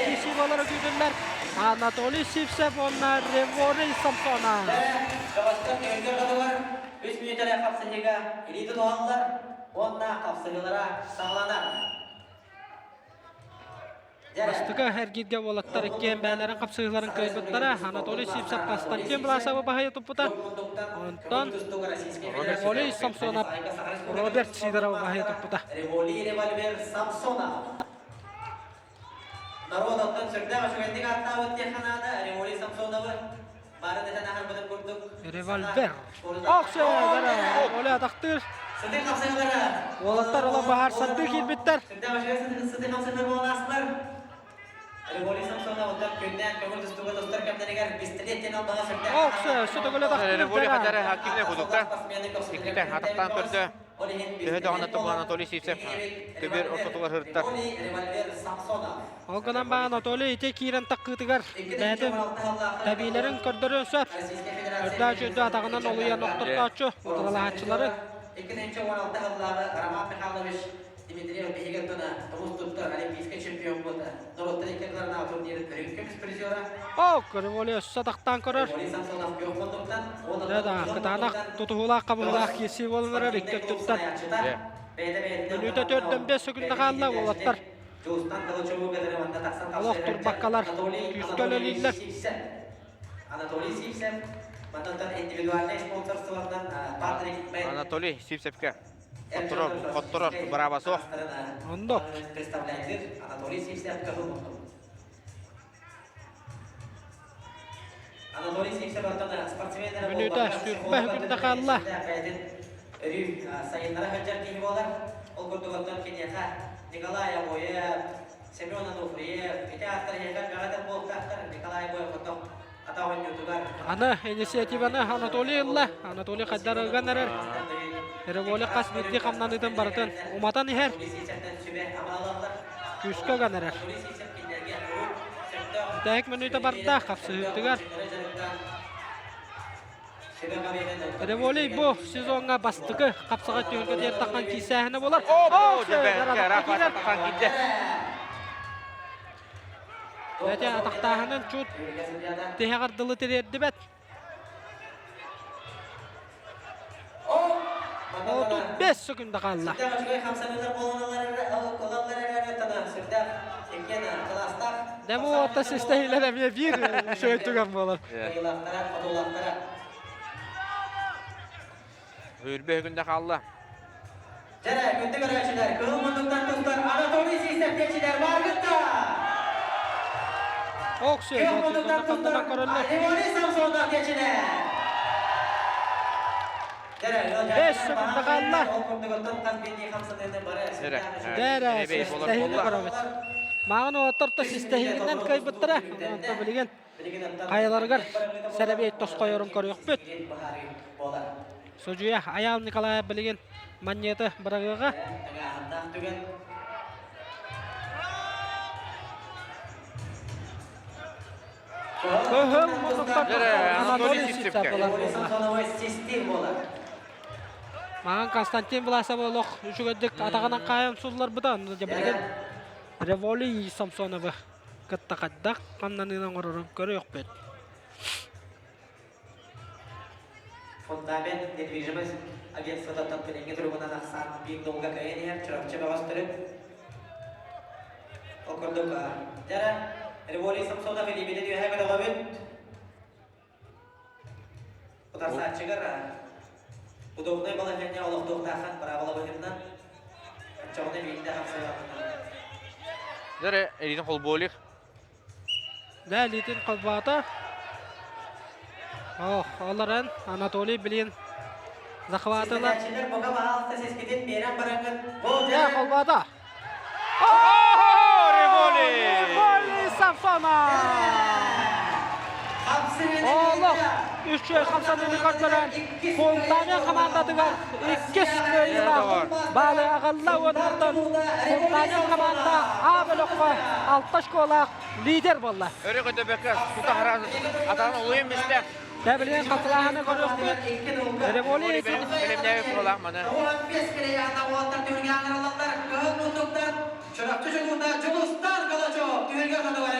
Кисимолары күүтүллэр Анатолий Сивцев уонна Револий Самсонов. Бөҕөстөр түһүлгэ ортотугар үс мүнүүтэлээх хапсыһыыга илии тутуһаллар уонна хапсыһыылара саҕаланар. Бастакы эргииргэ уолаттар иккиэн бэйэлэрин хапсыһыыларын кыайбыттара. Анатолий Сивцев Константин Власовы баһыйа туппута. Онтон Револий Самсонов Роберт Сидоровы баһыйа туппута. Револий револьвер Самсонов. Народ оттон сүрдээх үчүгэйдик ааттаабыт диэххэ Револий Самсоновы бары этэн аһарбытын курдук. Револьвер. Оксо, Оля атахтыыр. Уолаттар ола баһаар сардыы киирбиттэр. Оксо, өссө төгүл атахтыыр. Револий хатара хакимне кудукта. Иккитэ атахтаан көрдө. Төһө даҕаны тобу Анатолий Сивцев көбүөр ортотугар сырыттар. Ол гынан баа Анатолий ити киирэн таккыытыгар бэйэтин тэбиилэрин көрдөрүөн сөп. Өрдөөх үрдү атаҕынан олуйан охтортооччу утарылаһааччылары. 2016 сыллааҕы Роман Михайлович Дмитриев биһиги оттон тумус туттар олимпийскай чемпион буолта. Норуоттар икки ардыларынааҕы турнирын үрүҥ көмүс призера. О, Революция өссө атахтаан көрөр. Дьэ да, кытаанах тутуһуулаах хабыһыылаах киирсии буолан эрэр икки өттүттэн. Өлүүтэ төрдөн бес сөкүндэ хаалла уолаттар. Олох турбаккалар күүскэ үлэлииллэр. Анатолий Сивцев, мантан индивидуальнай спонсорствотынан Патрик Мэн Анатолий Сивцевке хотторор, хотторор бырааба суох. Ондо. Представляет Анатолий Сивцев кыһыл Анатолий Сивцев спортсменнара Мүнүүтэ сүүрбэ күндэ хаалла. Өрүү сайыннара сылдьар киһи буолар. Ол курдук оттон киниэхэ Николай Обоев, Семен Ануфриев, ити ааттар эһиэхэ элбэҕэ буолтаахтар. Николай Обоев хотох атах оонньуутугар Аны инициативаны Анатолий ылла. Анатолий хайдар ыган эрэр. Револи хас биирдии хамнаныытын барытын уматан иһэр. Күүскэ ыган эрэр. Бүтэһик мүнүүтэ барда хапсыһыытыгар. Револий бу сезоҥҥа бастакы хапсаҕай түһүлгэтигэр таххан киисээһинэ буолар. О, киирдэ. Бэтэ атахтааһынын чут тиһэҕэр дылы тириэрдибэт. 35 секунда хаалла. Демо отта систэһилэр эмиэ биир үчүгэй түгэн буолар. Үрбэ күндэ хаалла. Дьэрэ, күндү көрөөччүлэр, кыһыл муннуктан тустар Анатолий Сиисэп диэччилэр бааргытта! Оксуй, Кыһыл муннуктан тустар Анатолий Самсонов диэччилэр! 5 секунда хаалла. Дэрэ, систэһиини көрөбүт. Мааҕын уолаттар то систэһиинэн кыайбыттара. Онтон билигин хайаларыгар сэрэбиэй тосхойорун көрүөхпүт. Судьуйа Айаал Николаев билигин манньыаты быраҕыаҕа. Кыһыл муннуктар Анатолий Сивцев буолар. Маҥан Константин Власов олох үчүгэйдик атаҕынан хаайан сулларбыта. Билигин Револий Самсоновы кытта хайдах хамнаныынан оҥорорун көрүөхпүт. Фундамент недвижимость агентствотыттан билиҥҥи туругунан ахсаан биир долга кыайан иһэр Чурапчы бөҕөстөрүн ол курдук дьара Револий Самсонов илиибитин үөһэ көтөҕөбүт утарсааччыгар удобнай балаһыанньа олохтуохтааххын быраабыла быһыытынан оччоҕуна биирдэ хамсайаҕынан Дьэрэ, илиитин холбуолик. Дэ илиитин холбоото. Ох, олорон Анатолий блин захватыла. Ситэрээччилэр бука баһаалыста сискитин биэрэн бараҥҥыт Дэ холбоото. Револи! Револи Самсонов! Олох үчүгэй хамсаныыны көрдөрөн Фонтана хамаандатыгар иккис кыайыылаах баалы аҕалла уонна Фонтана хамаанда А бөлөххө алта очколаах лидер буолла. Өрө көтөбөккө тута хараан атаҕын олуйан бистэ. Тэбилин хатылааһыны көрүөхпүт. Револи Бэлэмнээбит буолаах маны. Чурапчы чулуута Дьулустан Калачев түһүлгэ хотугар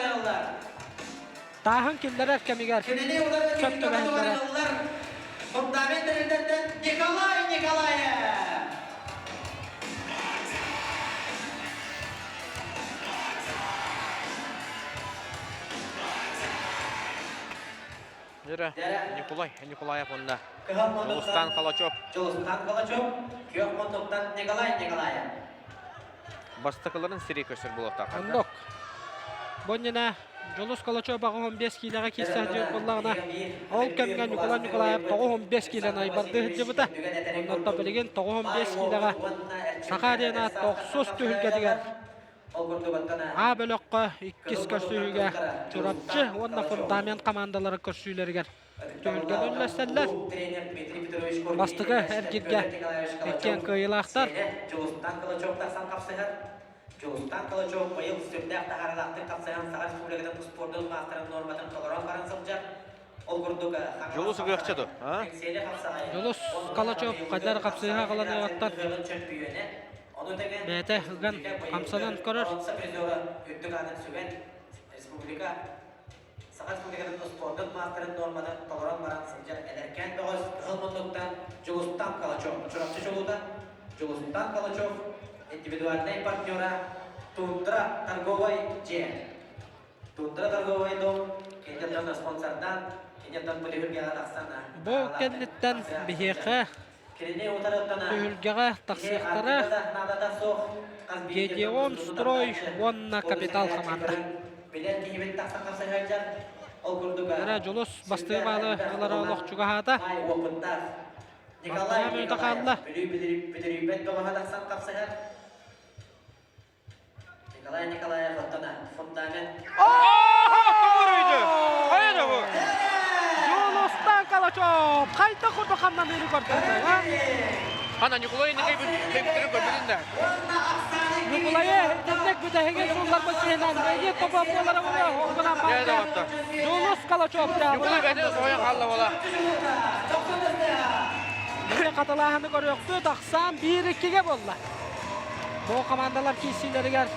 Тааһын киллэрэр кэмигэр Кинини утары сөп түһүлгэ түбэһиннэрэ. хотугар Фундамент тэрилтэттэн Николай Николаев. Дьэрэ, Николай Николаев уонна Дьулустан Калачев. Дьулустан Калачев, күөх муннуктан Николай Николаев. Бастакыларын сири көстөр буолуохтаах. Оннук. Бу иннинэ Дьулус Калачев 85 киилэҕэ киирсэ сылдьыбыт буоллаҕына, ол кэмҥэ Ньукулай Николаев 95 киилэни айбардыы сылдьыбыта. Оннуттан билигин 95 киилэҕэ Саха Арена тохсус түһүлгэтигэр А бөлөххө иккис көрсүһүүгэ Чурапчы уонна Фундамент хамаандалара көрсүүлэригэр. Түһүлгэни үллэстэллэр. Бастакы эргиргэ иккиэн кыайыылаахтар. Дьулустан Калачев быйыл сүрдээх таһаарыылаахтык хапсыһан Саха Республикатын спордун маастарын нуорматын толорон баран сылдьар. Ол курдук Дьулус ыгыахча ду? Дьулус Калачев хайдар хапсыһа аҕаланыаҕыттан бэйэтэ ыган хамсанан көрөр. Үрдүк аатын сүгэн республика Саха Республикатын спордун маастарын нуорматын толорон баран сылдьар эдэркээн бөҕөс Кыһыл муннуктан Дьулустан Калачев Чурапчы чулуута Дьулустан Калачев индивидуальнай партнера Тундра торговай дьиэ Тундра торговай дом киниттэн спонсордаан киниттэн бу түһүлгэҕэ тахсан Бу кэнниттэн биһиэхэ түһүлгэҕэ тахсыахтара Гедеон Строй уонна Капитал хамаанда. Эрэ Дьулус бастыҥ баалы ылара олох чугаһаата. Николай Алтыһа мүнүүтэ хаалла. Бүлүү бөҕөһө тахсан хапсыһар. Николай Николаев оттона фундамент. Тоҕуруйду! Хайа да бу? Дьулустан Калачев хайда курдук хамнаныыны көрдөрдө. Ана Ньукулай кыйбыттарын көрбүтүн да. Ньукулайы итинник бүтэһигин суулларбыт киһинэн бэйдиэт тобо буолара буолуо ол гынан Дьэ доҕоттор. Дьулус Калачев Ньукулай бэйэтэ соһуйан хаалла буола. Били хатылааһыны көрүөхпүт ахсаан 1-2-ге буолла. Бу командалар киирсиилэригэр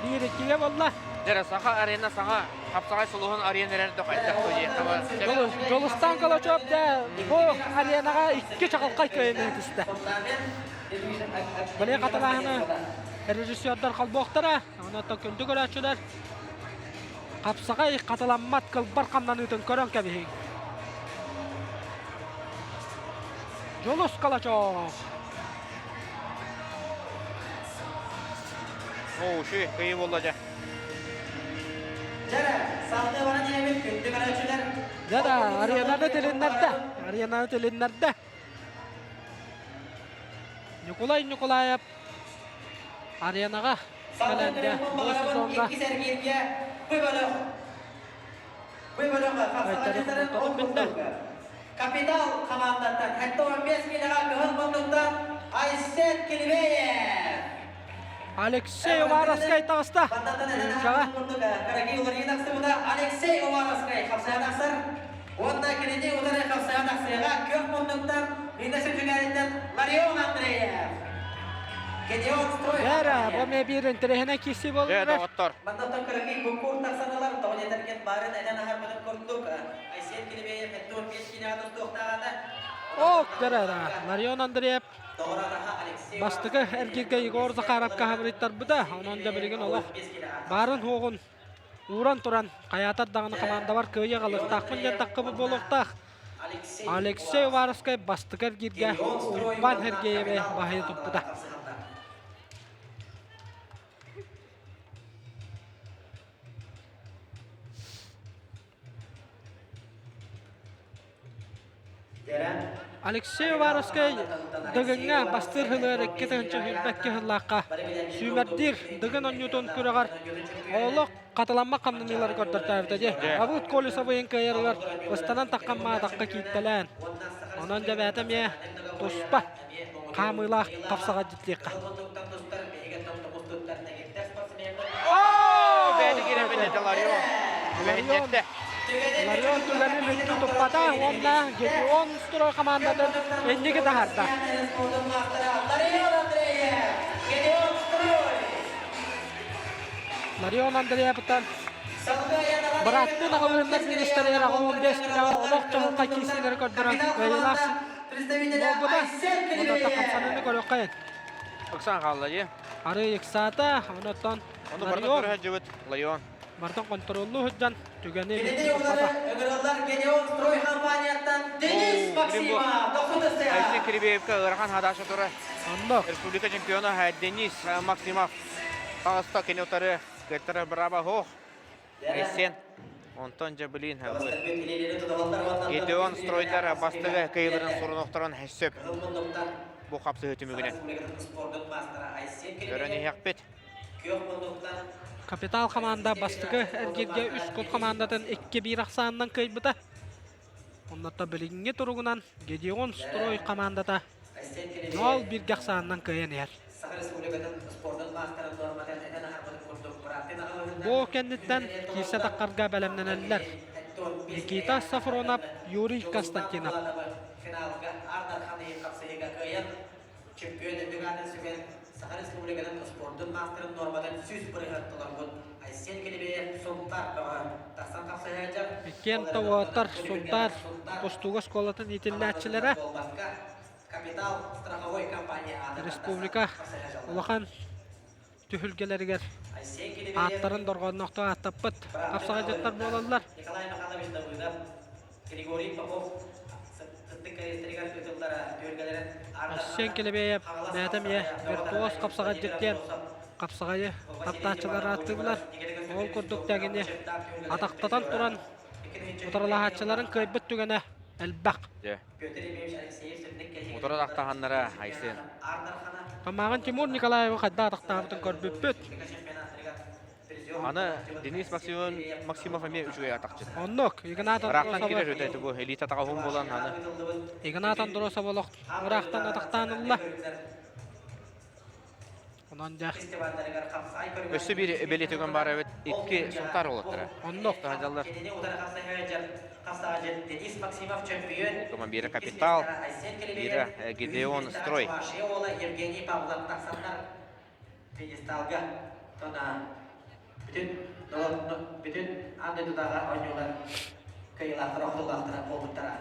1-2-ге буолла. Дьэ Саха арена саҥа хапсаҕай сулуһун арена эрэр да хайдах диэххэ Дьулустан Калачев дьэ бу аренаҕа икки чаҕылхай кыайыыны түстэ. Били хатылааһыны режиссердар холбуохтара, онон күндү көрөөччүлэр хапсаҕай хатыламмат кылбар хамнаныытын көрөн кэбиһиҥ. Дьулус Калачев! Оо, ши, кыйы буолла дьэ. Дьэ да, аренаны тилиннэрдэ. Аренаны тилиннэрдэ. Ньукулай Ньукулаев аренаҕа кэлэн бу сезоҥҥа Капитал хамаандаттан 75 киилэҕэ кыһыл муннуктан Айсен Килибеев. Алексей Уваровскай таҕыста. Үчэҕэ. Караги уларыйыы тахсыбыта Алексей Уваровскай хапсыһа тахсар. Уонна кинини утары хапсыһа тахсыаҕа күөх муннуктан Лина Сүлдьүгээриттэн Ларион Андреев. Гедеон Строй. Эрэ, бу эмиэ биир интэриэһинэй киирсии Дьэ, буолла. доҕоттор. Мантан кыракый кукур тахсан ылар, тоҕо диэтэргин баарын этэн аһарбытын курдук, Айсен Килибеев 75 киилэҕэ тустуохтааҕата. Ок, дэрэ, Ларион Андреев Бастакы эргииргэ Егор Захаровка хабырыйтарбыта. Онон дьэ билигин олох баарын-суоҕун ууран туран хайаатар даҕаны хамаандабар кыайыы аҕалыахтаахпын диэн таххыбыт буолуохтаах. Алексей Уваровскай бастакы эргииргэ Урбан Сергееви баһыйа туппута. Алексей Уваровскай Дыгыҥҥа бастыыр сылыгар 2022 сыллаахха сүүмэрдиир Дыгын оонньуутун күрэҕэр олох хатыламмат хамнаныылары көрдөртөөбүтэ дии. Абыт Колесовыйын кыайарыгар ыстанан таххан маатахха кииртэлээн. Онон дьэбээтэ эмиэ туспа хаамыылаах хапсаҕа дьитлиэххэ. Оо, бэйэтэ киирэн биллэрдэ Ларион. Түбэһиннэрдэ. Ларион түгэни мүлчү туппата уонна Гедеон строй хамаандатын инники таһаарда. Ларион Андреевтан бырааттыы аҕалыһыннар министригэр 15 килэҕэ олох чаҕылхай киирсиилэри көрдөрөн кыайыылаах буолбута. Онон хамсаныыны көрүөххэ. Ыксаан хаалла дии. Арыы ыксаата, онон Ону барытын Ларион көрө сылдьыбыт Лайон. Мартын контроллуу сылдьан түгэни Кинини утары ыҥырыллар Гедеон строй компанияттан Денис Максимов Алексей Кирибеевка ыарахан хадаша турар. Онно. Республика чемпиона Денис Максимов таҕыста кини утары кыаттара браво хоох. Айсен. Онтон дьэ блин Гедеон стройдар бастыгы кыйыларын сурунохторон сөп. Бу хапсыһы түмүгүнэн. Көрөн иһиэхпит. Капитал хамаанда бастакы эргииргэ үс кут хамаандатын 2-1 ахсаанынан кыайбыта. Оннуттан билиҥҥи туругунан Гедеон Строй хамаандата нол бииргэ ахсаанынан кыайан иһэр. Бу кэнниттэн киирсэ таххарга бэлэмнэнэллэр. Никита Сафронов, Юрий Константинов. Чөмпүйүөн үрдүк аатын сүгэн, Саха Республикатын спордун маастарын нуорматын 100% толорбут Айсен Килибиев Сунтаар бөҕө тахсан хапсыһыачар. Иккиэн Тоҕоотор Сунтаар тустууга оскуолатын иитиллээччилэрэ Капитал страховой компания республика улахан түһүлгэлэригэр ааттарын дорҕоонноохтук ааттаппыт хапсаҕайдьыттар буолаллар. Николай Михайлович Давыдов, Григорий Попов сыттык кэриэстэригэр ыытыллара түһүлгэлэрин Арсен Келебеев бэйэтэ эмиэ виртуоз хапсаҕайдьыт диэн хапсаҕайы таптааччылар ааттыыллар. Ол курдук тэҥини атахтатан туран утарылаһааччыларын кыайбыт түгэнэ элбэх. Дьэ. Утары атахтаһаннара Айсен. Тамаҕын Тимур Николаевы хайдах атахтаабытын көрбүппүт. Аны Денис Максимов, Максимов эмиэ үчүгэй атахчыт. Оннук, Игнат Ыраахтан Андросовы киирэр үтэ бу элита атаҕа буолан аны. Игнат Андросов олох ыраахтан атахтаан ылла. Онон дьэ. Өссө биир бэлиэ түгэн баар эбит. Икки Сунтаар уолаттара. Оннук. Таһдьаллар. Коман биирэ Капитал, биирэ Гидеон Строй. Евгений Павлов тахсаннар пьедесталга тона бүтүн бүтүн аан дойдутааҕы оонньуулар кыайыылаахтара охтуулаахтара буолбуттара.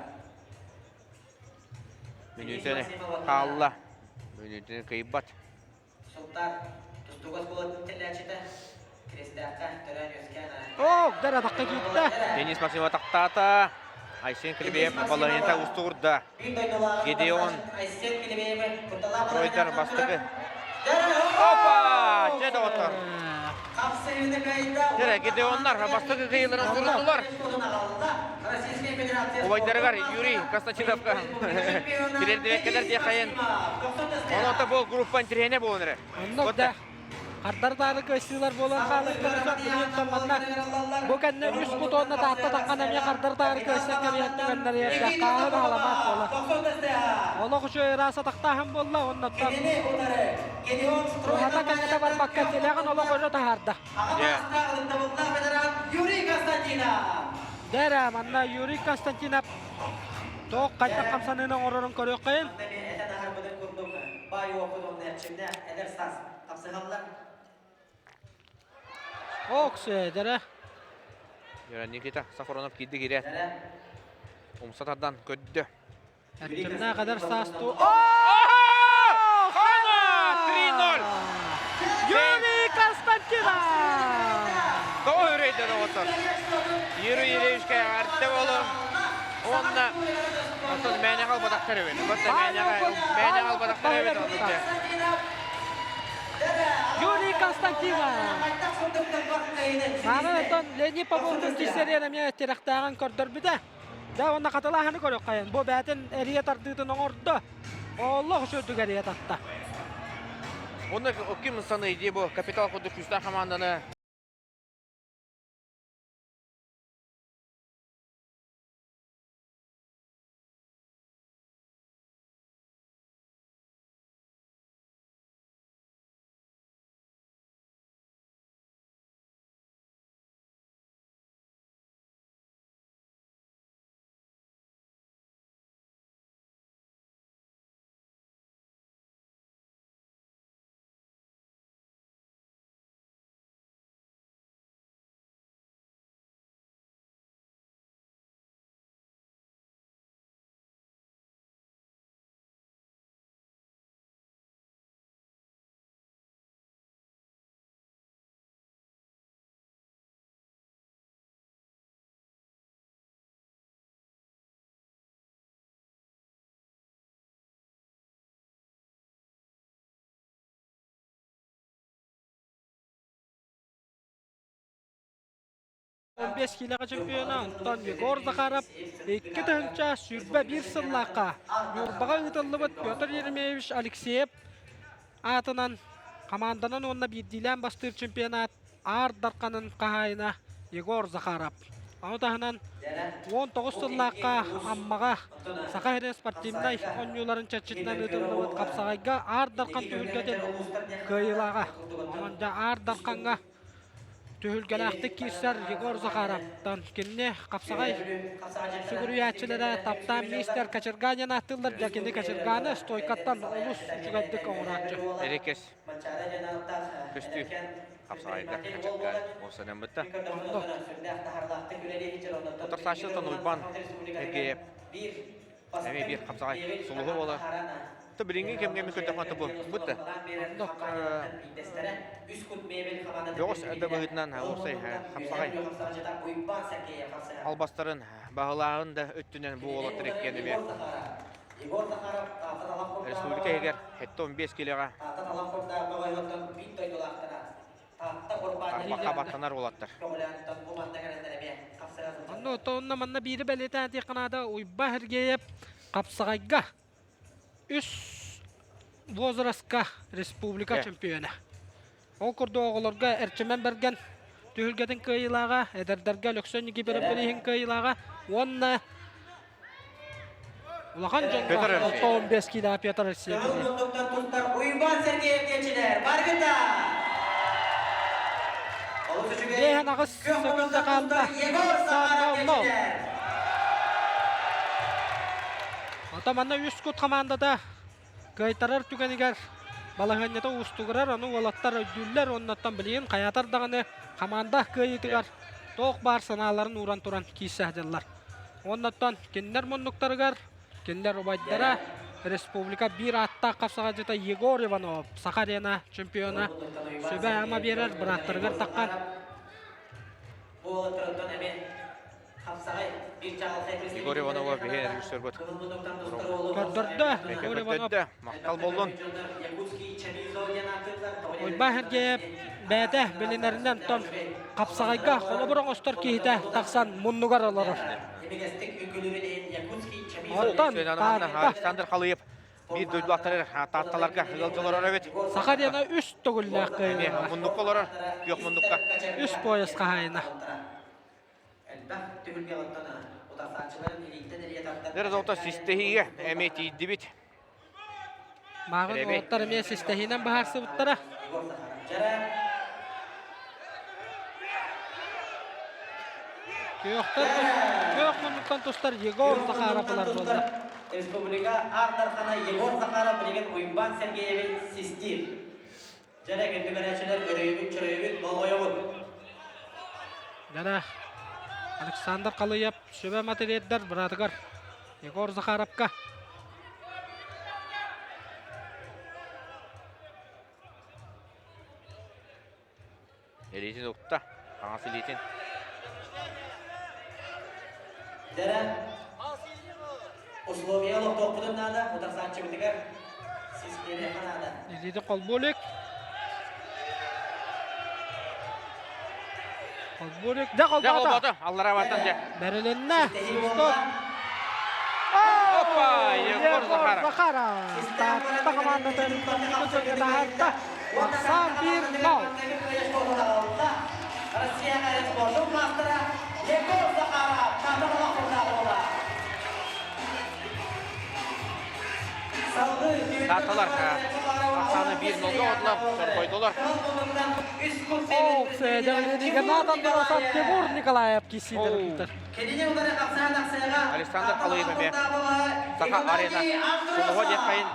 Мүнүүтэни хаалла. Мүнүүтэни кыйбат. Султан тустууга оскуолатын тэлээччитэ Киристээххэ төрөөн үөскээн Ок, дэр атахха киирдэ. Денис Максимов атахтаата. Айсен Килибеев балаһыйата устугурда. Гедеон Тройдар бастакы. Опа! Дьэ доҕоттор. Дьэ, Гедеоннар бастакы кыайыыларын сурутулар. Убайдарыгар Юрий Константиновка тириэрдибэккэлэр диэххэйин. Онон бу группа интэриэһинэй буолан эрэр. Оннук да. Хардар-даары кыайсыылар буолан хаалыахтарын сөп билигин манна бу кэннэ үс кут уонна Таатта таххан эмиэ хардар-даары кыайсан кэбиһэр түгэннэригэр хааһы баһаламаат буолар. Олох үчүгэй ыраас атахтааһын буолла уоннаттан уһата кэҥэтэ барбакка тилэҕин олох өрө таһаарда. Дэрэ, манна Юрий Константинов туох хайдах хамсаныыны оҥорорун көрүөххэйин. Ок, дэрэ. Никита Сафронов киирди киирээт. Умса тардан көрдө. Эрчимнээх эдэр саастуу Хана! 3-0! Юрий Константинов! Тоҕо үрейден оҕотор. Юрий Юрьевичка эҕэрдэ буолун. Уонна оттон мээнэҕэ албатахтар эбит. Мээнэҕэ албатахтар эбит. Юрий Константинов! Мааны оттон Леонид Поповтун киссэриэн эмиэ тирэхтээҕин көрдөрбүтэ. Дьэ уонна хатылааһыны көрүөххэйин. Бу бээтин эрийэ тардыытын оҥордо. Олох үчүгдүк эрийэ татта. Онно ким саный дии бу капитал курдук күүстээх хамаанданы 15 киилэҕэ чемпиона Антон Егор Захаров 2021 сыллаахха Ньурбаҕа ыытыллыбыт Петр Еремеевич Алексеев аатынан хамаанданан уонна биирдиилээн бастыыр чемпионат Аар Дарханын хаһаайына Егор Захаров. Ону таһынан 19 сыллаахха Аммаҕа Саха сирин спортивнай оонньууларын чэрчитинэн ыытыллыбыт хапсаҕайга Аар Дархан түһүлгэтин кыайыылааҕа. Онон дьэ Аар Дархаҥҥа түһүлгэлээхтик киирсэр Егор Захаровтан кинини хапсаҕай сүгүрүйээччилэрэ таптаан мистер Кочерганин ааттыыллар. Дьэ кини Кочерганы стойкаттан олус үчүгэйдик оҥорооччу. Эрэкэс көстүү хапсаҕайга Кочерган уопсанаммытта. Утарсааччытын Уйбан Эргиэйэп эмиэ биир хапсаҕай сулуһу буолар. То билиҥҥи кэмҥэ мин көрдөххө бу бутта. Бөҕөс да быһыытынан уопсай хапсаҕай албастарын баһылааһын да өттүнэн бу уолаттар иккиэн эмиэ республика иһигэр 75 килоҕа Тарбахха баттанар уолаттар. Онно онно манна биири бэлиэтээн этиэххэ наада Уйба Сергеев хапсаҕайга үс возраска республика чемпиона. Ол курдук оҕолорго Эрчимэн Бэргэн түһүлгэтин кыайыылааҕа, эдэрдэргэ Өлөксөй Никифоров бирииһин кыайыылааҕа уонна улахан дьоҥҥо Петр Алексеев. 65 киилэҕэ Петр Алексеев. Кыһыл муннуктан тустар Уйбаан Сергеев диэччилэр баргыта! Олус үчүгэй. 58 Күөх секунда муннуктан хаалла. тустар Егор Захаров Нол. диэччилэр. Ото манна үс кут хамаандата кыайтарар түгэнигэр балаһыанньата уустугурар, ону уолаттар өйдүүллэр уоннаттан билигин хайаатар даҕаны хамаанда кыайыытыгар туох баар санааларын ууран туран киирсэ сылдьаллар. Уоннаттан кинилэр муннуктарыгар кинилэр убайдара республика биир ааттаах хапсаҕайдьыта Егор Иванов Саха арена чемпиона сүбэ-ама биэрэр бырааттарыгар таххан Егор Иванова биһи режиссербут көрдөрдө. Егор Иванов көрдөрдө. Махтал боллун. Уйбаан Сергеев бэйэтэ билинэринэн тон хапсаҕайга холобур оҥостор киһитэ тахсан муннугар олорор. Оттон Александр Халыев биир дойдулаахтар Таатталарга ыалдьа олорор эбит. Саха диэни үс төгүллээх кыайыылааҕа. Муннукка олорор, күөх муннукка. Үс пояс хаһаайына. Дэр систэһиигэ эмиэ тиийдибит. Мааҕын уолаттар эмиэ систэһиинэн быһаарсыбыттара. Күөхтэр күөх муннуктан тустар Егор Захаров ылар буолла. Республика Аар Дархана Егор Захаров билигин Уйбаан Сергеевич систиир. Дьэрэ күндү өрөйүбүт, чөрөйүбүт, болҕойобут. Дьэрэ Александр Халыев сүбэ матырыйалдар быраатыгар Егор Захаровка. Илиитин укта, хаҥас илиитин. Дьэрэ условия олохтоохпутун наада, утарсааччыбытыгар сис биэриэххэ наада. Илиитин холбуу илик. Холбуу илик. Дьэ Дьэ холбоото. холбоото, аллараа баттан дьэ. Бэрилиннэ. Свисток. Опа! Егор Захаров. Захаров. Таатта хамаандатын таһаарда. Ахсаан 1-0. Россияға спорттың мастера Егор Захаров Таатталар ахсааны 1-0-га отулар, сорбойдулар. Ох, Игнат Андросов, Тимур Николаев кисидер. Александр Халыев эмиэ Саха арена сулуһа диэххэйин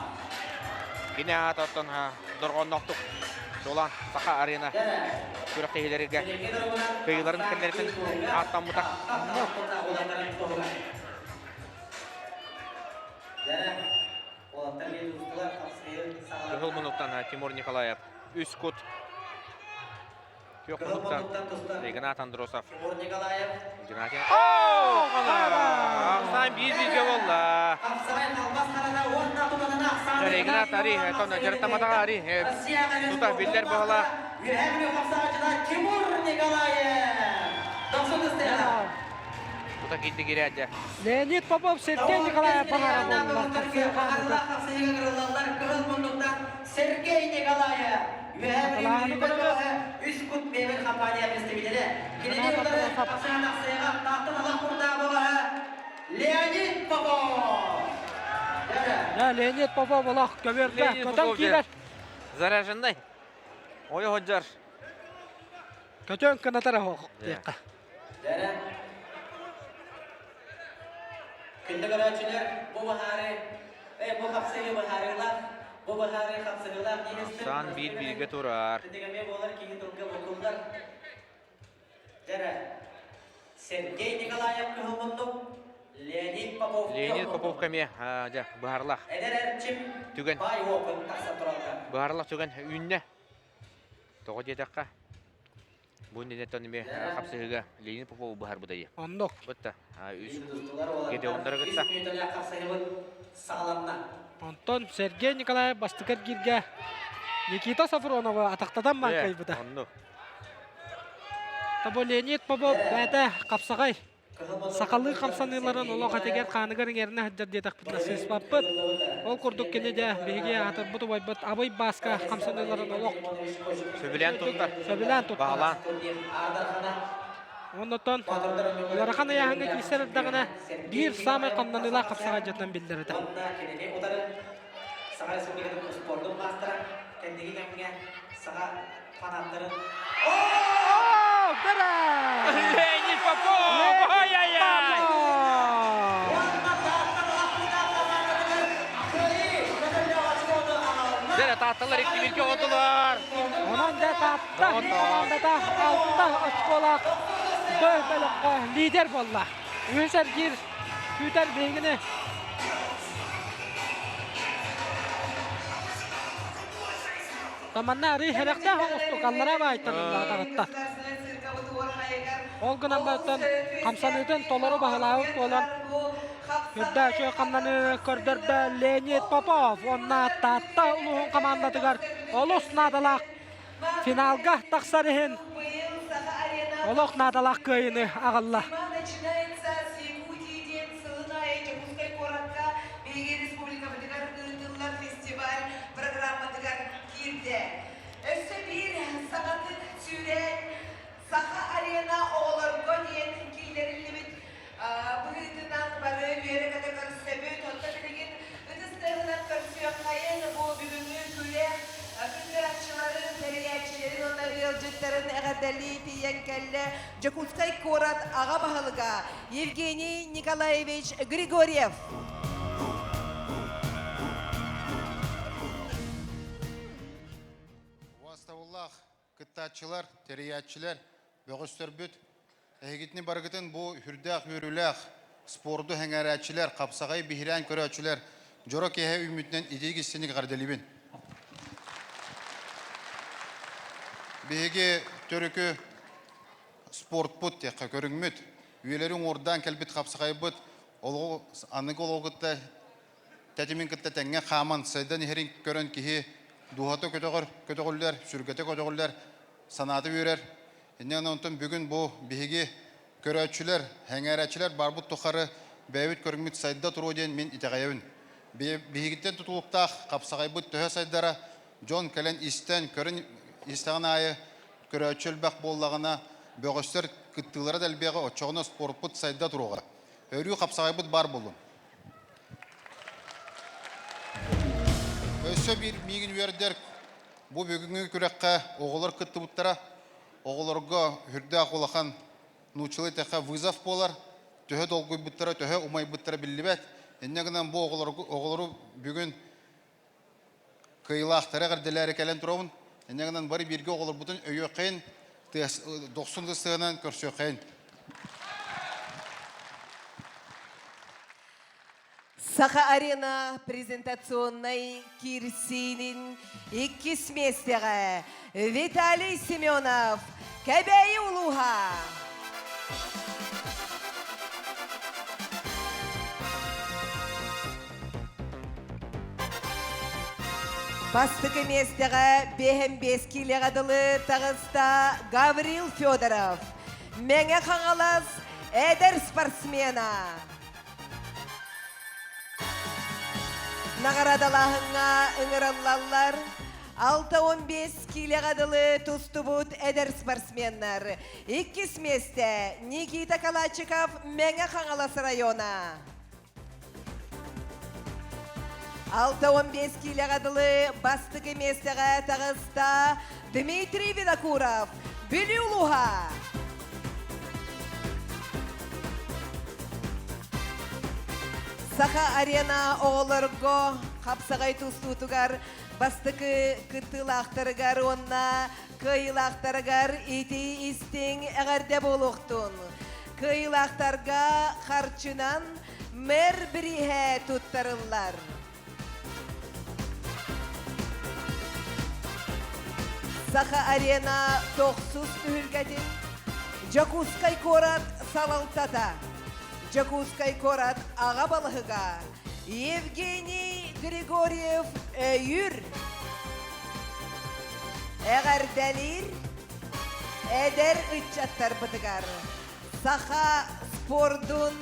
кини аатыттан дорҕоонноохтук Чуолаан Саха арена күрэхтэһиилэригэр кыайыыларын кэннэриттэн ааттаммыта. Кыһыл муннуктан Тимур Николаев үс кут Күөх муннуктан Игнат Андросов. Игнатий. Ахсаан биир-бииргэ буолла. Игнат Ари, дьарыктаматаҕа Ари тута биллэр быһалаах. Тимур Николаев. Тута киирди киирээдэ. Леонид Попов, Сергей Николаев баҕара буоллулар. Сергей Николаев, Үөһээ Хатылааһыны Бүлүү көрөбүт. бөҕө Үс кут мебель компания представителэ. Кинини Канат утары Аттыласов. Ахсаан Ахсыйаҕа Тааттан Алах Курдаах бөҕөһө Леонид Попов. Дьэ, Дьэ, Леонид Попов олох көбүөргэ Леонид көтөн Попов киирэр. Заряженный. Ойо ходжар. Көтөн кынатар оһох диэххэ. Дьэ, Күндү көрөөччүлэр, бу быһаарыы, бу хапсыһыы быһаарыылаах, бу быһаарыы хапсыһыылаах диэһэстэр. Сан биир-бииргэ турар. Тэтигэмиэ буолар киһи тылга букуллар. Дьэрэ, Сергей Николаев кыһыл муннук, Леонид Попов Леонид Попов кэмиэ дьэ быһаарылаах Эдэр эрчим түгэн. баай опыт тахса тураллар. Быһаарылаах түгэн үүннэ. Тоҕо диэтэххэ, Бу иннинэ эмиэ хапсыһыыга Леонид Попову быһарбыт айы. Оннук. Бытта үс Гедеоннары кытта. Онтон Сергей Николаев бастакы эргииргэ Никита Софроновы атахтатан маҥкайбыта. Оннук. Тобо Леонид Попов бэйэтэ хапсаҕай Сахалыы хамсаныыларын олох этигэр-хааныгар иҥэринэ сылдьар диэтэхпитинэ сыыспаппыт. Ол курдук кини дьэ биһиги аатырбыт убайбыт Абый Бааска хамсаныыларын олох сөбүлээн туттар. Сөбүлээн туттар. Баҕалаан. Оннотон ыарахан ыйааһыҥҥа киирсэр эрдэҕинэ биир саамай хамнаныылаах хапсаҕайдьытынан биллэр этэ. Саха Республикатын спордун маастара кэнники кэмҥэ саха фанаттарын Леонид Попов! Ай-яй-яй! Дьэ, Таатталар икки оҕотулар. Онон дьэ Таатта командата алта очколаах Б бөлөххө лидер буолла. Үһүс эргиир күүтэр биһигини Таманна арыы сэрэхтээх оҥостук аллараа баайтан ыллаатаҕытта. Ол гынан баран хамсаныытын толору баһылаабыт буолан үрдэ үчүгэй хамнаныы көрдөрдө Леонид Попов уонна Таатта улууһун хамаандатыгар олус наадалаах финалга тахсар иһин олох наадалаах кыайыыны аҕалла. Киирдэ. Өссө биир саҥатык сүүрээн Саха арена оҕолорго диэн киллэриллибит быһыытынан бары үөрэ-көтө көрсөбүт. Онто билигин ытыс тыаһынан көрсүөххэйин бу бүгүҥҥү күрэх кыттыаччыларын, тэрийээччилэрин уонна ыалдьыттарын эҕэрдэлии тиийэн кэллэ Дьокуускай куорат аҕа баһылыга Евгений Николаевич Григорьев. Убаастабыллаах кыттааччылар, тэрийээччилэр, бөҕөстөрбүт, эһигитини барыгытын бу үрдээх үөрүүлээх спорду сэҥээрээччилэр, хапсаҕай биһирээн көрөөччүлэр дьоро киэһэ үүммүтүнэн итиик истиҥник эҕэрдэлиибин. Биһиги төрүкү спортпут диэххэ көрүҥмүт, үйэлэри уҥуордаан кэлбит хапсаҕайбыт олоҕу аныгы олоҕу кытта тэтимин кытта тэҥҥэ хааман сайдан иһэрин көрөн киһи дууһата көтөҕөр, көтөҕүллэр, сүргэтэ көтөҕүллэр, санаата үөрэр. Инньэ гынан онтон бүгүн бу биһиги көрөөччүлэр, сэҥээрээччилэр барбыт тухары бэйэбит көрүҥмүт сайда туруо диэн мин итэҕэйэбин. Биһигиттэн тутулуктаах хапсаҕайбыт төһө сайдара дьон кэлэн истэн, көрөн истэҕин аайы көрөөччү элбэх буоллаҕына, бөҕөстөр кыттыылара да элбиэҕэ, оччоҕуна спорпут сайда туруоҕа. Өрүү хапсаҕайбыт баар буоллун. Өссө биир миигин үөрдэр бу бүгүҥҥү күрэххэ оҕолор кыттыбыттара. Оҕолорго үрдээх улахан нууччалыы эттэххэ вызов буолар. Төһө долгуйбуттара, төһө умайбыттара биллибэт. Инньэ гынан бу оҕолору бүгүн кыайыылаахтары эҕэрдэлээри кэлэн турабын. Инньэ гынан бары бииргэ оҕолорбутун өйүөххэйин, дохсун сыһыанан көрсүөххэйин. Саха Арена презентационнай киирсиинин иккис миэстэҕэ Виталий Семенов, Кэбээйи улууһа. Бастакы миэстэҕэ биэһэн биэс киилэҕэ дылы таҕыста Гаврил Федоров, Мэҥэ Хаҥалас эдэр спортсмена. Наҕараадалааһыҥҥа ыҥырыллаллар. 6-15 киилэҕэ дылы тустубут эдэр спортсменнар. Иккис миэстэ Никита Калачиков Мэҥэ Хаҥалас района. 6-15 киилэҕэ дылы бастакы миэстэҕэ таҕыста Дмитрий Винокуров, Бүлүү улууһа. Саха арена оҕолорго хапсаҕай тустуутугар бастакы кыттыылаахтарыгар уонна кыайыылаахтарыгар итии истиҥ эҕэрдэ буолуохтун. Кыайыылаахтарга харчынан мэр бирииһэ туттарыллар. Саха арена тохсус түһүлгэтин Дьокуускай куорат салалтата, Дьокуускай куорат аҕа балыһыга Евгений Григорьев өйүүр, эҕэрдэлиир эдэр ыччаттарбытыгар Саха спордун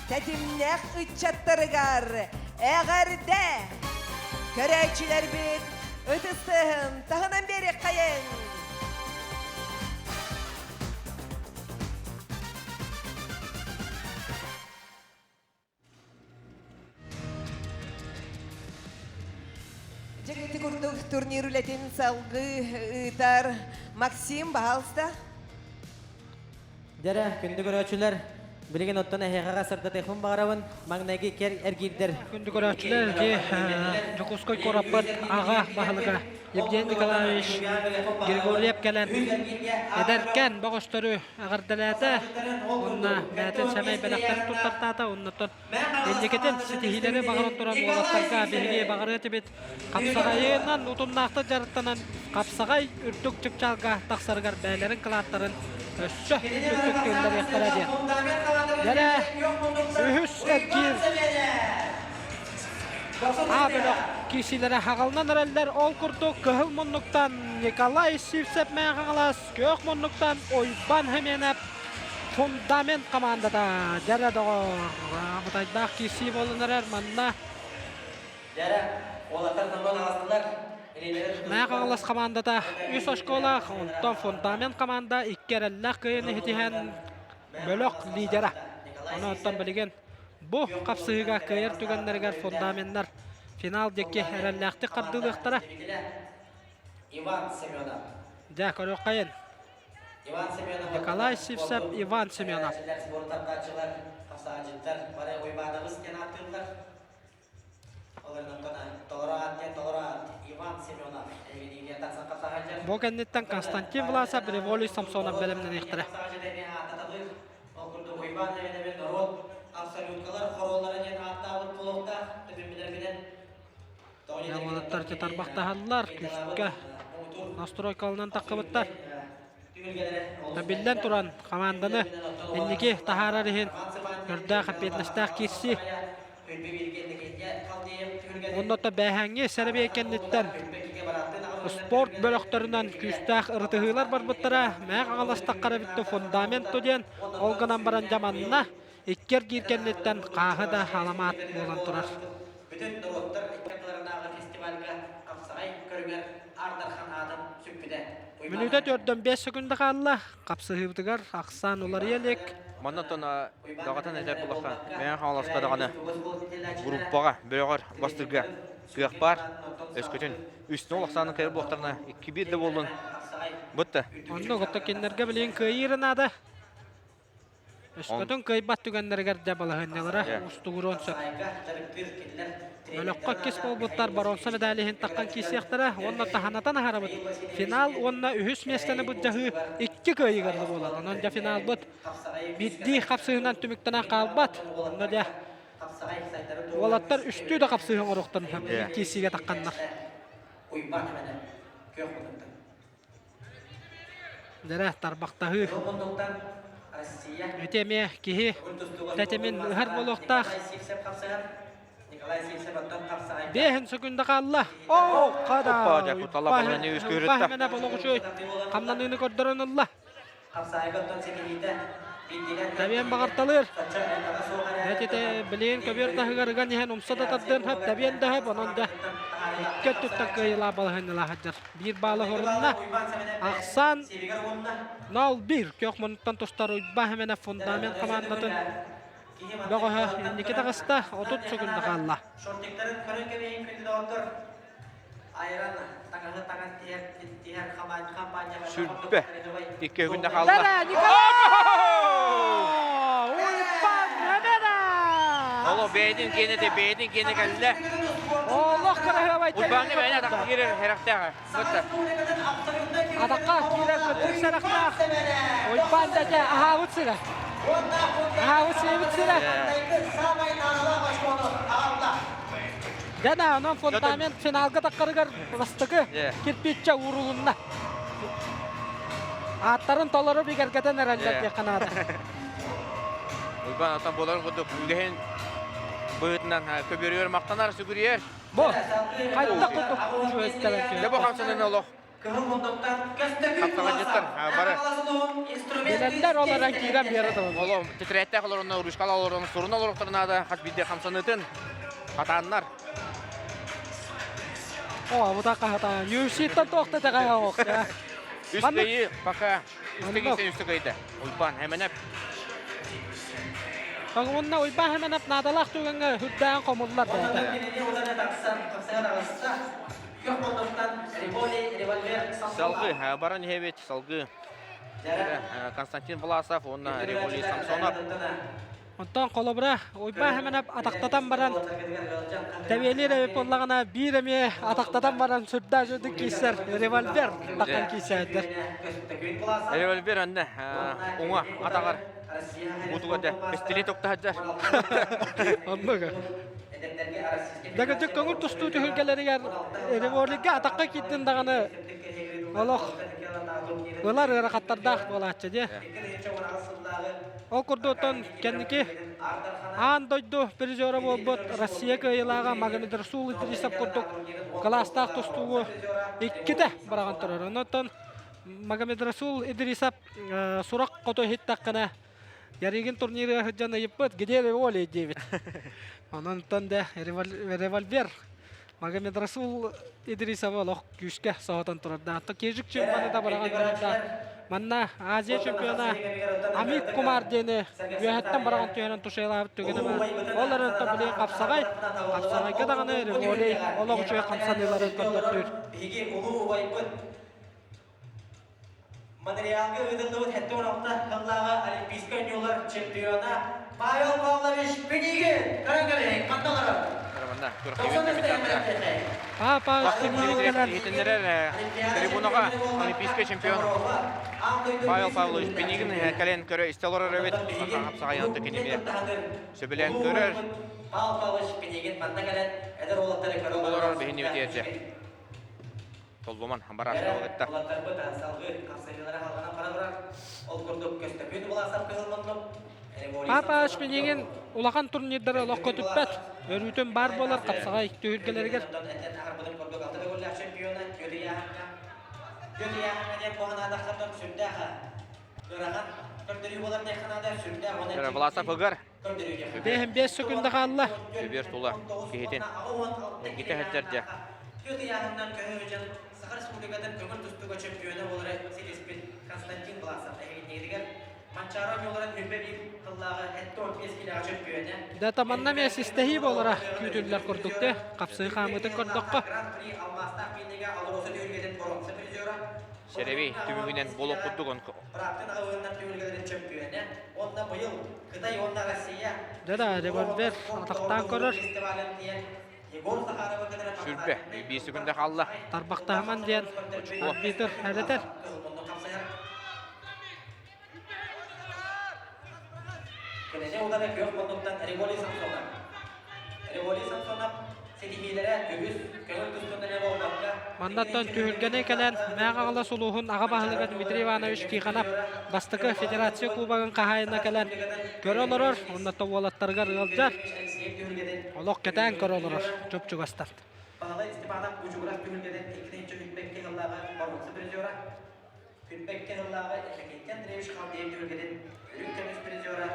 тэтимнээх ыччаттарыгар эҕэрдэ! Көрөөччүлэрбит ытыс тыаһын таһынан биэриэххэйиҥ! Дьэ ити курдук турнир үлэтин салгыы ыытар Максим, баһаалыста. Дьэрэ, күндү көрөөччүлэр, билигин оттон эһиэхэҕэ сырдатыахпын баҕарабын. Маҥнайгы кэр эргиирдэр. Күндү көрөөччүлэр, ити Дьокуускай куораппыт аҕа баһылыга Евгений Николаевич Григорьев кэлэн эдэркэн бөҕөстөрү эҕэрдэлээтэ уонна бэйэтин сэмэй бэлэхтэрин туттартаата. Оннуттан инникитин ситиһиилэри баҕаран туран уолаттарга биһиги баҕарыа этибит. Хапсаҕайынан утумнаахтык дьарыктанан хапсаҕай үрдүк чыпчаалга тахсарыгар бэйэлэрин кылааттарын өссө үрдүктүк киллэриэхтэрэ диэн. Дьэрэ үһүс эргиир А бөлөх киирсиилэрэ хаҕылынан эрэллэр. Ол курдук кыһыл муннуктан Николай Сивцев Мэҥэ Хаҥалас, күөх муннуктан Уйбан Хеменов фундамент командата. Дьэрэ доҕор, абытайдаах киирсии буолан эрэр. Манна Дьэрэ, уолаттар номнуо аҕыстылар. Мэҥэ Хаҥалас командата үс очколаах, онтон фундамент команда икки эрэллээх кыайыыны ситиһэн бөлөх лидера. Онон оттон билигин Бу хапсыһыыга кыайар түгэннэригэр фундаменнар финал диэки эрэллээхтик хардыылыахтара. Иван Семенов. Дьэ, көрүөххэйин. Иван Семенов. Николай Сивцев, Иван Семенов. Спорт тардааччылар, хапсаҕайдьыттар бары Уйбаанабыс диэн ааттыыллар. Бу кэнниттэн Константин Власов, Револий Самсонов бэлэмнэниэхтэрэ. Уолаттар тарбахтаһаллар, күүскэ настройкаланан таххыбыттар. Биллэн туран, хамаанданы инники таһаарар иһин көрдөөх эппиэтинэстээх киирсии. Онно бээһээҥҥи сэрэбиэй кэнниттэн спорт бөлөхтөрүнэн күүстээх ырытыһыылар барбыттара. Мээх аҕаластахха эрэ бүтте фундамент диэн ол гынан баран дьэ манна икки эргиир кэнниттэн хааһы да халамаат буолан турар. Бүтүн норуоттар икки ардыларынааҕы фестивальга хапсаҕай көрүҥэр Аар Дархан аатын сүкпүтэ. Мүнүүтэ төрдөн 5 секунда хаалла. Хапсыһыыбытыгар ахсаан уларыйа илик. Манна оттон даҕатан этэр булахха, Мэҥэ Хаҥаласка даҕаны группаҕа, бөлөҕөр бастыырга кыах баар. Өскөтүн үс-нол ахсаанын кыайар буолтарына, 2-1 да буоллун. Бутта. Оннук, оттон кинилэргэ билигин кыайыыра наада. Өскөтүн кыайбат түгэннэригэр дьэ балаһыанньалара уустугуруон сөп. Бөлөххө иккис буолбуттар боруонса медали иһин таххан киирсиэхтэрэ уонна таһанатан аһарабыт. Финал уонна үһүс миэстэни былдьаһыы икки кыайыыга дылы буолар. Онон дьэ финалбыт биирдии хапсыһыынан түмүктэнэн хаалбат. Онно дьэ уолаттар үстүү да хапсыһыы оҥоруохтарын сөп киирсиигэ тахханнар. Дэрэ тарбахтаһыы. Ити эмиэ киһи тэтимин ыһар буолуохтаах. Биэһин сөкүндэ хаалла. Оо, хада! Уйбаһымена болоҕучуй хамнаныыны көрдөрөн ылла. Хапсаайга оттон ситиһиитэ. Тэбиэн баҕарталыыр. Дэтите билигин көбүөр таһыгар ыган иһэн умса да тардыан сөп, тэбиэн да сөп, онон да икки өттүттэн кыайыылаах балаһыанньалаах сылдьар. Биир баалы хорунна. Ахсаан 0-1 күөх муннуктан тустар Уйбаан Хименов фундамент хамаандатын бөҕөһө инники таҕыста, 30 секунда хаалла. Шортиктарын көрөн кэбиһин күндү доҕоттор. Айран таҥаһы таҥас тиһэр тиһэр хампаанньаҕа Сүрбэ. Икки күндэ хаалла. Бэрэ Николай! Уйбаан Хименов! Оло бэйэтин киэнэ де бэйэтин киэнэ кэллэ. Олох кыраһыабай Уйбааҥҥа бэйэни атахха киирэр сэрэхтээх. Кытта. Атахха киирэр кыттык сэрэхтээх. Уйбаан дэтэ аһаабыт сирэ. Аһаабыт сиэбит сирэ. Дьэ, онон фундамент финалга таххарыгар бастакы кирпииччэ уурулунна. Ааттарын толору бигэргэтэн эрэллэр диэххэ наада. Уйбаан отон буоларын курдук үгэһин быһыытынан көбүөрүгэр махтанар, сүгүрүйэр. Бу хайдах курдук үчүгэйдэрэ Дьэ бу хамсанан олох Хаптаҕадьыттар бары Билэллэр ол эрэн киирэн биэрэ тураллар. Олом тетрээттээх олоронно, ручкала олорон, суруна олоруохтарын наада хас биирдии хамсаныытын хатааннар. О, бу та хаһата. UFC-тан туохта тэҕэ оох. Үс кыйы пока үстэ кийсэн үстэ кыйда. Уйбаан Хэмэнэп. Уонна Уйбаан Хэмэнэп наадалаах түгэҥҥэ үрдээн хомуллар бэйэтэ. Салгыы баран иһэбит, салгыы Константин Власов уонна Револий Самсонов. Онтон холобура Уйбаан Хэмэнэп атахтатан баран тэбиэлиир эбит буоллаҕына биир эмиэ атахтатан баран сүрдээх үрдүк киирсэр револьвер таххан киирсээддэр. Револьвер анна уҥа атаҕар бутуга да пистолет уктаһадьар. Оннук. Дэгэтик көҥүл тустуу түһүлгэлэригэр револьвергэ атахха киирдин даҕаны олох ылар ыарахаттардаах буолааччы дии. Ол курдуктан кэнники аан дойду призера буолбут Россия кыайыылааҕа Магомедрасул Идрисов курдук кылаастаах тустуугу иккитэ быраҕан турар. Онон Магомедрасул Идрисов сурах хоту иһиттэххинэ Ярыгин турнирыгар сылдьан ыйыппыт, где револи диэбит. Онон да револьвер Магомедрасул Идрисова олох күүскэ соһутан турарда. Антон Кежик чемпионы да быраҕан турарда. Манна Азия чемпиона Амит Кумар диэни үөһэттэн быраҕан түһэрэн тушелаабыт түгэнэ баар. Ол эрэн билигин хапсаҕай, хапсаҕайга даҕаны револей олох үчүгэй хамсаныыларын көрдөрдүүр. Биһиги улуу убайбыт Монреалга ыытыллыбыт 76 сыллааҕы Олимпийскай оонньуулар чемпиона Павел Павлович Пинигин көрөн кэбиһиҥ, ханна олорор? Манна Папа кэлэн иһитиннэрэр трибунаҕа олимпийскай чемпион Павел Павлович Пинигин кэлэн көрө истэ олорор эбит. Хапсаҕайын кинини сөбүлээн көрөр. Павел Павлович Пинигин манна кэлэн эдэр уолаттары көрө олорор биһини битиэрдэ. Толлуман барашка кытта. Уолаттарбыт салгыы хамсаныылара халҕанан бара турар. Ол курдук Көстөкүүн Власов кыһыл муннук. Папа Шпинигин улахан турнирдары олоххо түппэт. Өрүүтүн баар буолар хапсаҕай түһүлгэлэригэр. курдук алта төгүллээх чемпиона Дьүөтүйээһиҥҥэ Дьүөтүйээһиҥҥэ диэн куһанаатахтан сүрдээх ыарахан көрдөрүү буолар диэххэ наада сүрдээх уонна Власов ыгар. Бэһин 5 секунда хаалла. Көбүөр тула киһитин эргитэ сылдьар дьэ. Түөрт ыйааһынынан көһө Саха Республикатын көҥүл тустууга чемпиона буолары ситиспит Константин Власов эһигиннигитигэр Манчаары оонньууларын 21 тыллааҕы 75 килэҕэ чөмпүйүөнэ. Да манна эмиэ систэһии буолара күүтүллэр курдук те хапсыы хаамыытын көрдөххө. Гран-при алмаастаах мииннигэ Алроса түһүлгэтин боруонса призера. Сэрэбий түмүгүнэн буолуох курдук Бырааттын аҕабыһынан түһүлгэлэрин чөмпүйүөнэ уонна быйыл Кытай уонна Россия Да да, револьвер атахтаан көрөр. Сүрбэ, биир секунда хаалла. Тарбахтаһыман диэн арбитр эрэтэр. Кинини удары күөх муннуктан Револий Самсонов. Револий Самсонов ситиһиилэрэ үгүс көҥүл тустууна эрэ буолбакка Маннаттан түһүлгэни кэлэн Мээх Аҕалас улууһун аҕа баһылыга Дмитрий Иванович Тихонов бастакы федерация кубогын хаһаайына кэлэн көрө олорор, уонна уолаттарыгар ыалдьар. Олох кэтээн көрө олорор чуп-чугастан. Баһылай Степанов Бучугурас түһүлгэтин 2-нчи үппэкки сыллааҕы боруонса призера. Күлбэккэ тыллааҕы Иннокентий Андреевич Халдеев түһүлгэтин үрүҥ көмүс призера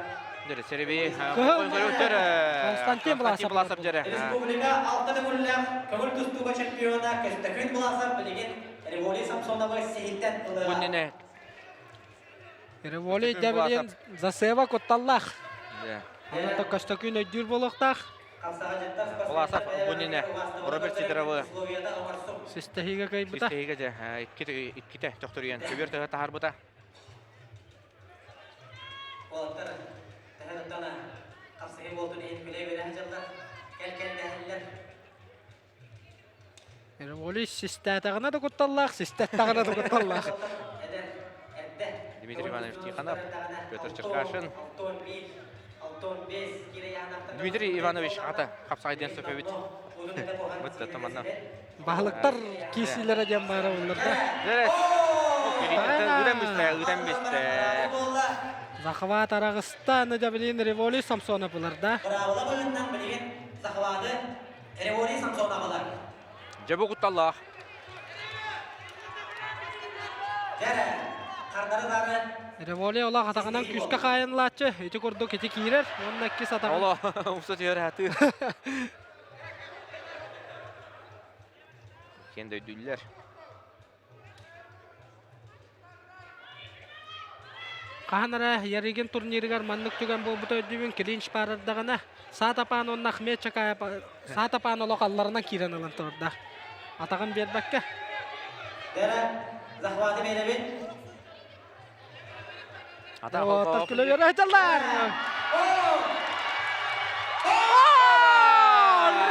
Серебей Константин Власов дьэрэ. Республика алта төгүллээх көҥүл тустууга чемпиона Көстөкүүн Власов билигин Револий Самсоновы сиһиттэн ылыаҕа. Бу Револий дьэбилин засеба кутталлаах. Онон Көстөкүүн өйдүүр буолуохтаах. Власов бу Роберт Сидоровы Систэһиигэ кыайбыта. Систэһиигэ дьэ иккитэ төхтөрүйэн көбүөр тыһа таһаарбыта. Уолаттар төһө хапсыһыы буолтун иһин күлэ-үөрэ сылдьаллар, кэл-кэллэһэллэр. Револий систээтэҕинэ да кутталлаах, систэттэҕинэ да кутталлаах. Дмитрий Иванович Тихонов, Петр Черкашин. Дмитрий Иванович ата хапсаҕайдыан сөп эбит. Бытта манна. Баһылыктар киисилэрэ диэн баара буллар да. Ыытан бистэ, ыытан бистэ. Захват араҕыста, аны дьэ билигин Револий Самсонов ылар да. Быраабыла быһыытынан билигин захваты Револий Самсонов ылар. Дьэ бу кутталлаах. Дьэрэ, хардары дары. Револий олох атаҕынан күүскэ хаайынылааччы. Ити курдук ити киирэр уонна иккис атаҕын. Оло, умса түһэр хатыы. Киэн дөйдүүллэр. Хаһан эрэ Ярыгин турнирыгар маннык түгэн буолбута өйдүүбүн, клинч баарардаҕына, Саатапаан уонна Ахмед Чакаев Саатапаан олох алларынан киирэн ылан турардаах. Атаҕын биэрбэккэ. Дэрэ, захваты биэрэбин. Атах күлэ үөрэтэллэр!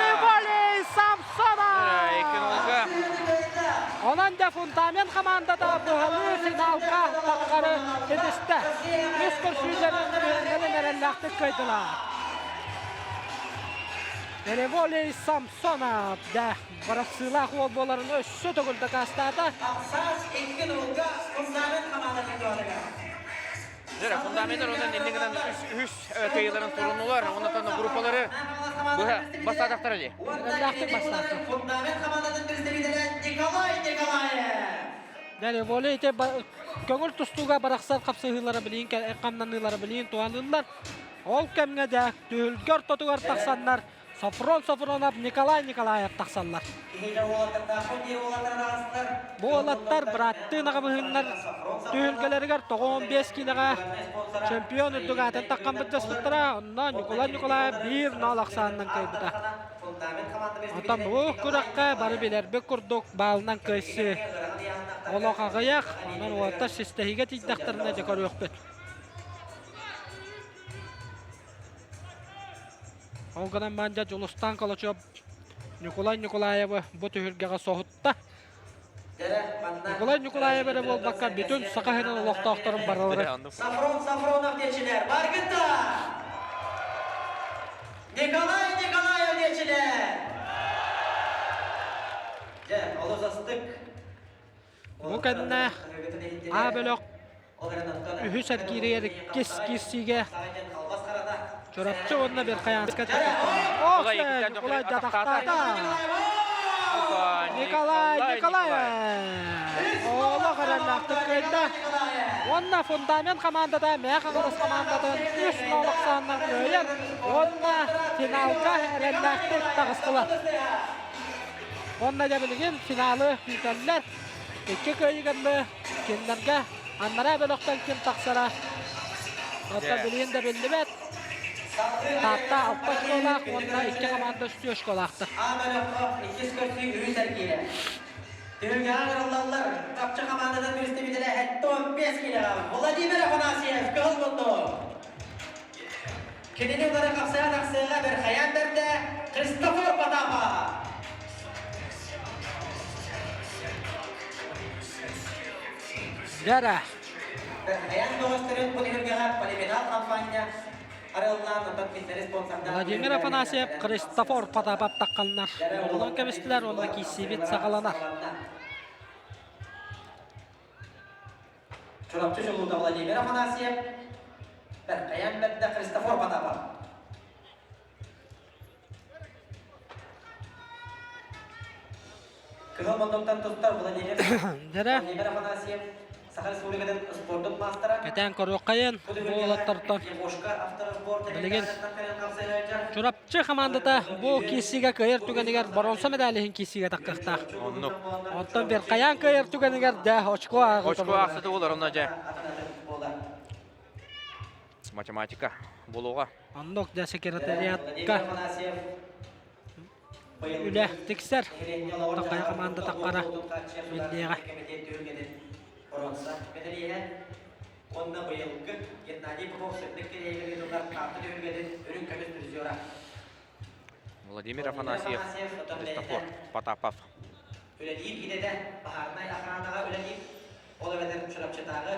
Револий Самсонов! Онон дьэ фундамент хамаандата быһалыы финалга таххары ситистэ. Үс көрсүүлэрин үһүннэрин эрэллээхтик кыайдылар. Револий Самсонов дьэ бырахсыылаах уол буоларын өссө төгүл дакаастаата. Ахсаас икки нолга фундамент хамаандатын туһатыгар. Дьэ, фундаменттар онон иннин гынан үһүс кыайыыларын турунулар, оннотон группалары быһа бастаатахтара дии. Эрэллээхтик бастаата. Фундамент хамаандатын представителэ Николай Николаев. Дьэ, волей ити көҥүл тустууга барахсар хапсыһыылара билигин хамнаныылара билигин туһалыыллар. Ол кэмҥэ дьэ түһүлгэ ортотугар тахсаннар Софрон Софронов, Николай Николаев тахсаллар. Бу уолаттар быраттыы наҕабыһыннар түһүлгэлэригэр 95 киилэҕэ чемпион үрдүк аатын таххан былдьаспыттара. Онно Николай Николаев биир нол ахсаанынан кыайбыта. Онтон бу күрэххэ бары билэрбит курдук баалынан кыайсыы олох аҕыйах. Онон уолаттар систэһиигэ тиийдэхтэринэ дьэ көрүөхпүт. Ол гынан баран Дьулустаан Колочев Ньукулай Ньукулаевы бу түһүлгэҕэ соһутта. Ньукулай Ньукулаев эрэ буолбакка, бүтүн Саха сирин олохтоохторун барыларын. Сафрон Сафронов диэчилэр, баргытта! Николай Николаев диэчилэр! Дьэ, олус астык. Бу кэннэ А бөлөх үһүс эргииригэр иккис киирсиигэ Чурапчы уонна Верхоянскай Николай дьатахтаата. Николай Николаев олох эрэллээхтик кыайда. Уонна фундамент хамаандата Мэҥэ Хаҥалас хамаандатын үс нол ахсаанынан кыайан уонна финалга эрэллээхтик таҕыстылар. Уонна дьэ билигин финалы күүтэллэр. Икки кыайыыганны кинилэргэ аннараа бөлөхтөн ким тахсара оттон билигин да биллибэт. Таатта алта очколаах уонна икки команда үстүү очколаахтар. А бөлөххө иккис көрсүү үһүс эргиирэ. Түһүлгэҕэ ыҥырыллаллар. Чапчы хамаандатын представителэ 75 килоҕа Владимир Афанасьев кыһыл муннук. Кинини утары хапсыһа тахсыаҕа Верхоян бэрдэ Христофор Потапов. Дьэ Верхоян бөҕөстөрүн бу түһүлгэҕэ Полимедал хампаанньа арыаллаан онтон кинилэри спонсордаан Владимир Афанасьев, Христофор Потапов тахханнар. Оҕолон кэбистилэр уонна киирсиибит саҕаланар. Чурапчы чулуута Владимир Афанасьев, Бэркэйэн бэрдэ Христофор Потапов. Кыһыл муннуктан туттар Владимир Дьэрэ. Владимир Афанасьев. Кэтээн көрүөххэйин бу уолаттартан билигин Чурапчы хамаандата бу киирсиигэ кыайар түгэнигэр боруонса медалиһин киирсиигэ таххыахтаах. Оннук. Оттон Верхоян кыайар түгэнигэр дьэ очко ааҕыта Очко аахсыта буолар онно дьэ. Математика буолуоҕа. Оннук дьэ секретариатка үлэ тиксэр. Оттон хайа хамаанда таххара биллиэҕэ. Онно быйылгы Геннадий Попов сырдык кэриэһигэр ыытыллар Таатта түһүлгэтин үрүҥ көмүс призера. Владимир Афанасьев, Христофор Потапов. Үлэлиир идэтэ баһаарынай охранаҕа үлэлиир, ол эбэтэр Чурапчытааҕы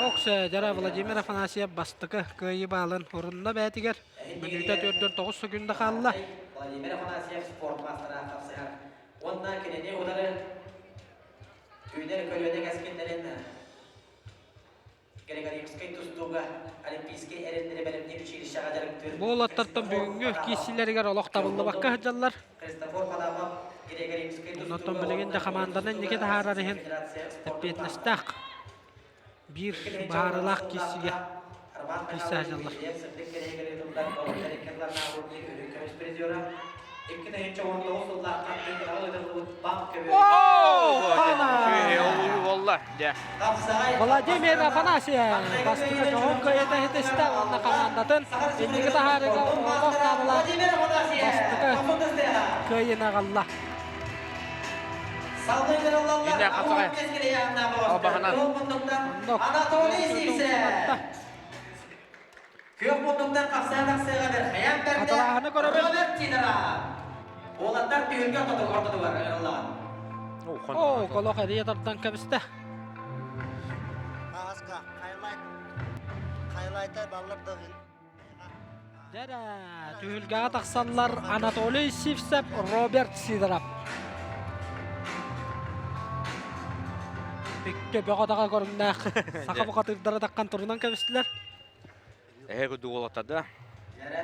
Ок, дьара Владимир Афанасьев бастакы кыайыы баалын урунна бээтигэр мүнүүтэ 4-9 секунда хаалла. Владимир Афанасьев спорт маастара хапсыһар. Уонна кинини утары үүнэр көлүөнэ кэскиллэрин Григорьевскай тустууга Олимпийскай эрэллэри бэлэмниир училищеҕа дьарыктыыр Бу уолаттартан бүгүҥҥү киирсиилэригэр олох табыллыбакка сылдьаллар. Христофор Потапов Григорьевскай Онтон билигин да хамаанданы инники таһаарар иһин эппиэтинэстээх биир быһаарыылаах киирсиигэ киирсэ сылдьаллар. Буолла, дьэ. Владимир Афанасьев бастакы дьоһун кыайыыта ситистэ уонна хамаандатын инники таһаарыыга олох наадалаах бастакы кыайыыны аҕалла. Иннэ хапсаҕай. Албаһынан. Оннук. Анатолий Сивцев. Күөх муннуктан хапсаан тахсыаҕа Верхоян бэрдэ Хатылааһыны көрөбүт. Роберт Тинера. Уолаттар түһүлгэ ортотугар ортотугар ыҥырыллаҕын. Оо, колох эрийэ тардан кэбистэ. Ааска хайлайт хайлайтай баллар да Дьэрэ, түһүлгэҕэ тахсаллар Анатолий Сивцев, Роберт Сидоров. Икки бөҕө-таҕа көрүҥнээх саха бухатыырдара таххан турунан кэбистилэр. Эһэ курдук уолаттарда. Дьэрэ,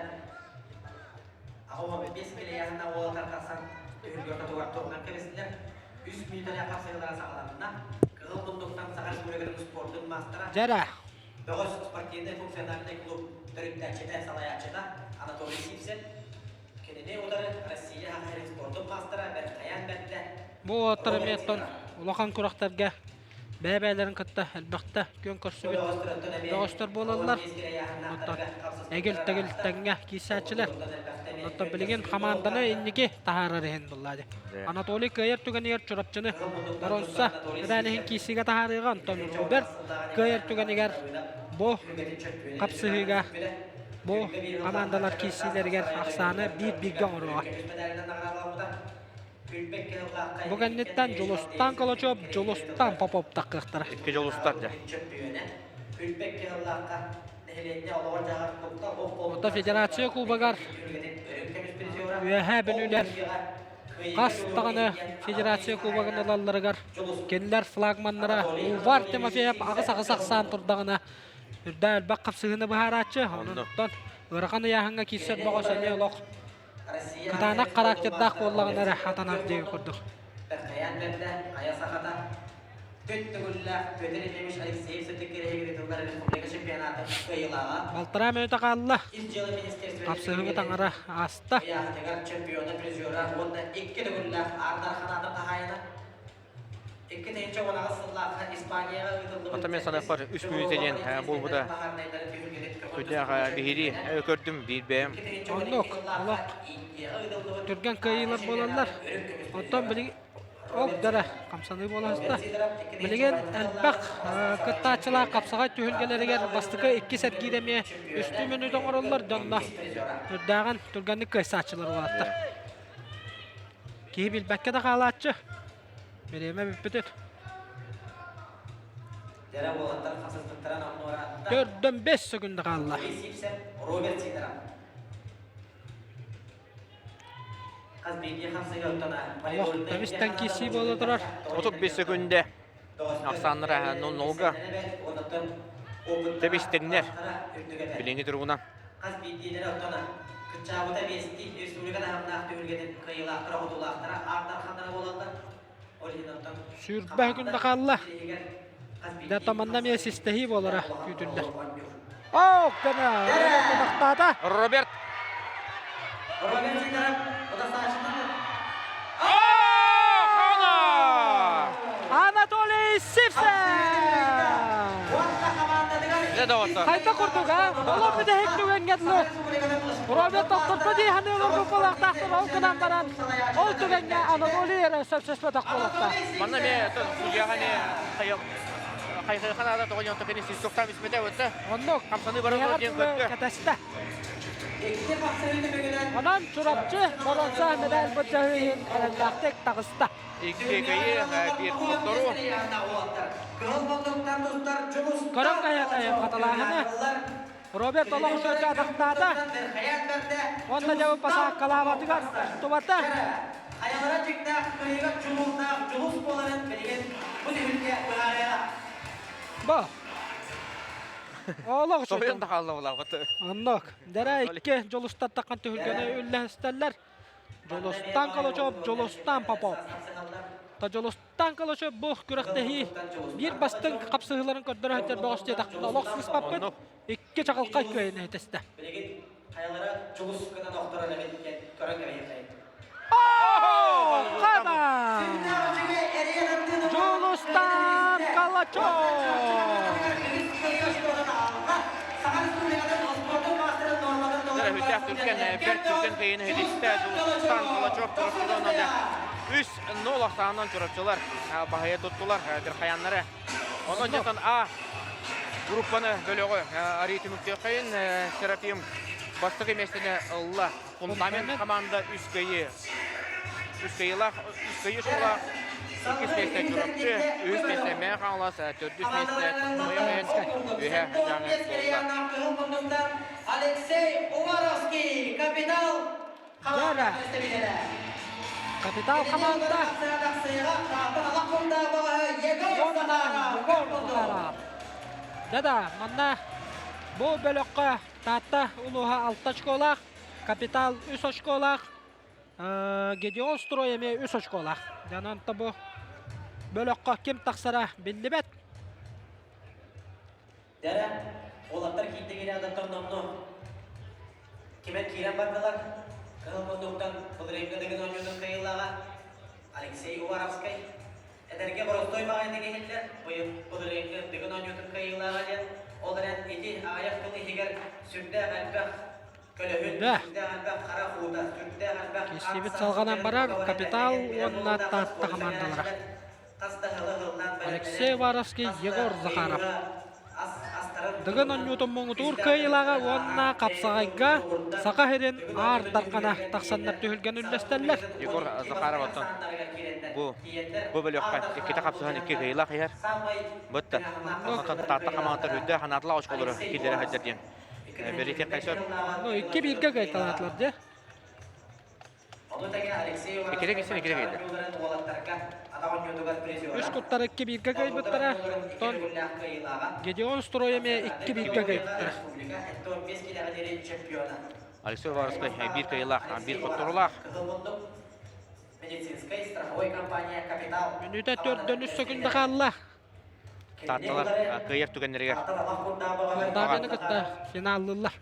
85 килэйэһинэ уолаттар тахсан түһүлгэ ортотугар турунан кэбистилэр. Үс мүнүүтэлээх хапсыһыылара саҕаланна. Кыһыл муннуктан Саха Республикатын спордун маастара Дьэрэ, Бөҕөс спортивнай функциональнай клуб төрүттээччитэ, салайааччыта Анатолий Сивцев. Кинини утары Россия Саха спордун маастара Бэркайаан Бэрдэ Бу уолаттар эмиэ оттон улахан күрэхтэргэ бэйэ-бэйэлэрин кытта элбэхтэ күөн көрсүбүт бөҕөстөр буолаллар. Оттон эгил-тэгил тэҥҥэ киирсээччилэр. Оттон билигин хамаанданы инники таһаарар иһин булла дии. Анатолий кыайар түгэнигэр Чурапчыны боруонса медалиһин киирсиигэ таһаарыаҕа, онтон Роберт кыайар түгэнигэр бу хапсыһыыга бу хамаандалар киирсиилэригэр ахсааны биир-бииргэ оҥоруоҕа. Бу кэнниттэн Дьулустаан Колочев, Дьулустаан Попов таххыахтара. Икки Дьулустар дьэ. Оттон Федерация Кубогар Үөһээ Бүлүүлэр хас даҕаны Федерация Кубогын ылалларыгар кинилэр флагманнара Увар Тимофеев аҕыс-аҕыс ахсаан турдаҕына үрдэ элбэх хапсыһыыны быһаарааччы. Онон ыарахан ыйааһыҥҥа киирсэр бөҕөс эмиэ олох кытаанах характердаах буоллаҕына эрэ хатанар диэн курдук. Бэркэйээн бэрдэ, хайа сахата Түт төгүллээх Петр Ефимович Алексеев сырдык кэрэһигэр ыытыллар республика чемпионатын кыайыылааҕа. Балтараа мүнүүтэ хаалла. Ис дьыала министерствотын Хапсыһыыбыт аҥара ааста. ыйааһыныгар чемпиона, призера уонна икки төгүллээх Аар Дархан хаһаайына. 2018 сыллаахха Испанияҕа ыытыллыбыт Оттон мен саныахпар үс мүнүүтэ диэн буолбута. Сүрдээх биһирии көрдүм биир бэйэм. Оннук, олох түргэн кыайыылар буолаллар. Оттон билигин ол дара хамсаныы буола сыста. Билигин элбэх кыттааччылаах хапсаҕай түһүлгэлэригэр бастакы иккис эргиир эмиэ үстүү мүнүүтэ оҥороллор дьонно үрдээҕин түргэнник кыайсааччылар улааттар. Киһи билбэккэ да хаалааччы. Бириэмэ бүппүтүт. Төрдөн 5 секунда хаалла. Олох тэбистэн киирсии буола турар. 35 секунда ахсааннара 0-0-га тэбистэннэр. Билиҥҥи туругунан. Хас биирдиилэрэ оттон кыччаабыта биэстии республика таһымнаах түһүлгэтин кыайыылаахтара-хотуулаахтара аар дарханнара буолаллар. Ол иһин оттон Сүүрбэ күндэ хаалла. Дэ томанна эмиэ систэһии буолара күүтүллэр. Оо, гына тахтаата. Роберт. Анатолий Сивцев! Хайта курдук, а? Олох бүтэһик түгэҥҥэ дылы Роберт тохторто дии саныы олорбут буолуохтаахтар, ол гынан баран ол түгэҥҥэ Анатолий эрэ сөпсөспөтөх буолуохтаах. Манна эмиэ судьяҕа эмиэ хайхайхан аата тоҕо дьон кини систоктаан испэтэ өттө. Оннук. Хамсаныы баран диэн көттө. Кэтэстэ. Онон Чурапчы боруонса медаль былдьаһыы иһин эрэллээхтик таҕыста. Икки кыайыы, биир хотторуу. Көрөн кайа-кайа хаталааһыны Роберт олох үчүгэйдик атахтаата уонна дьэ пасааккалаабатыгар устубата. Хайалара дьиҥнээх кыайыыга дьулуурдаах дьулус буоларын билигин бу түһүлгэ быһаарыаҕа. Бу. Олох Соһуйан да хаалла булаабыт. Оннук. Дэрэ икки дьулустаттаххан түһүлгэни үллэстэллэр. Дьулустан Калачев, Дьулустан Попов. Та Дьулустан Калачев бу күрэхтэһии биир бастыҥ хапсыһыыларын көрдөрө сылдьар бөҕөс диэтэхпинэ олох сыыспаппын. Икки чаҕылхай күөйүн иһитистэ. Билигин хайалара дьулус гынан охторор эбит диэн көрөн кэбиһиэххэйин. Хана! Дьулустан Калачев! Үтэх түргэн, бэрт түргэн кыйыны иһитистэ Дьулустан Калачев Чурапчыдан 3-0 ахсаанынан Чурапчылар баһыйа туттулар Бирхаяннары. Онон дьонтон А группаны бөлөҕү арыы түмүктүөххэйин Серафим бастакы миэстэни ылла. Фундамент команда үс кыайыы. Үс кыайыылаах, үс кыайыы школа иккис миэстэ Чурапчы, үһүс миэстэ Мэҥэ Хаҥалас, төрдүс миэстэ Мойомен, үһэ Дьааҥы буолла. Алексей Уваровский, капитал Дьэ Капитал хамаанда уонна Егор Захаров. Да-да, манна бу бөлөххө Таатта улууһа алта очколаах, Капитал үс очколаах, Гедеон Строй эмиэ үс очколаах. Дьонон бу бөлөххө ким тахсара биллибэт. Дэрэ, уолаттар киирдигире адаттан номно кимэн киирэн бардылар. Кыһыл мундуктан былырыыҥҥы Дыгын оонньуутун кыайыылааҕа Алексей Уваровскай. Эдэргэ боростуой баҕайытык иһиллэр, быйыл былырыыҥҥы Дыгын оонньуутун кыайыылааҕа диэн, ол эрэн ити аҕыйах тыл иһигэр сүрдээх элбэх көлөһүн, сүрдээх элбэх хара хуута, сүрдээх элбэх Киирсиибит салҕанан барар Капитал уонна Таатта хамаандалара. Алексей Уваровский, Егор Захаров. Дыгын оонньуутун муҥутуур кыайыылааҕа уонна хапсаҕайга Саха сирин Аар Дархана тахсаннар түһүлгэни үллэстэллэр. Егор Захаров оттон бу бу бөлөххө иккитэ хапсыһан икки кыайыылаах иһэр. Бытта. Онтон Таатта хамаандата үрдээх ханаатылаах очколору киллэрэ сылдьар диэн бэлиэтиэххэ сөп. Ну, икки бииргэ кыайталаатылар дьэ. Иккитэ киирсэн иккитэ киирдэ. Үс куттар икки бииргэ кыайбыттара. Оттон Гедеон Строй эмиэ икки бииргэ кыайбыттара. Алексей Уваровскай биир кыайыылаах, биир хотторуулаах. Мүнүүтэ төрдөн үс сөкүндэ хаалла. Таатталар кыайар түгэннэригэр Даганы кытта финаллыыллар.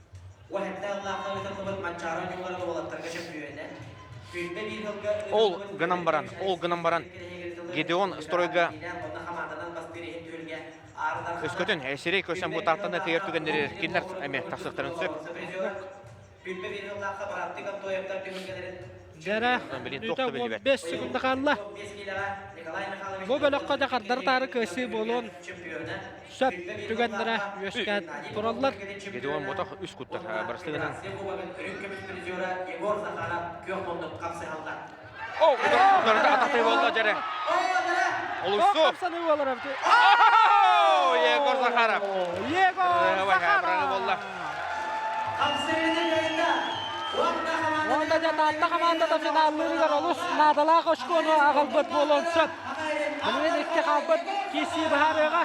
Ол гынан баран, ол гынан баран Гедеон стройга өскөтүн сирэй көрсөн бу Тааттаны кыайар түгэннэригэр кинилэр эмиэ тахсыахтарын сөп. Дьэрэ, бүтэ 15 секунда хаалла. Бу бөлөххө да хардары-таары кыайсыы буолуон сөп түгэннэрэ үөскээн тураллар. Гедеон ботох үс куттар барыстыгынан. О, атахтай болла дьэрэ. Олуссу. Қапсаны болар. Егор Захаров. Егор Захаров. Уонна дьэ Таатта хамаандата финаллыырыгар олус наадалаах очкону аҕалбыт буолуон сөп. Билигин икки хаалбыт киирсии быһаарыаҕа.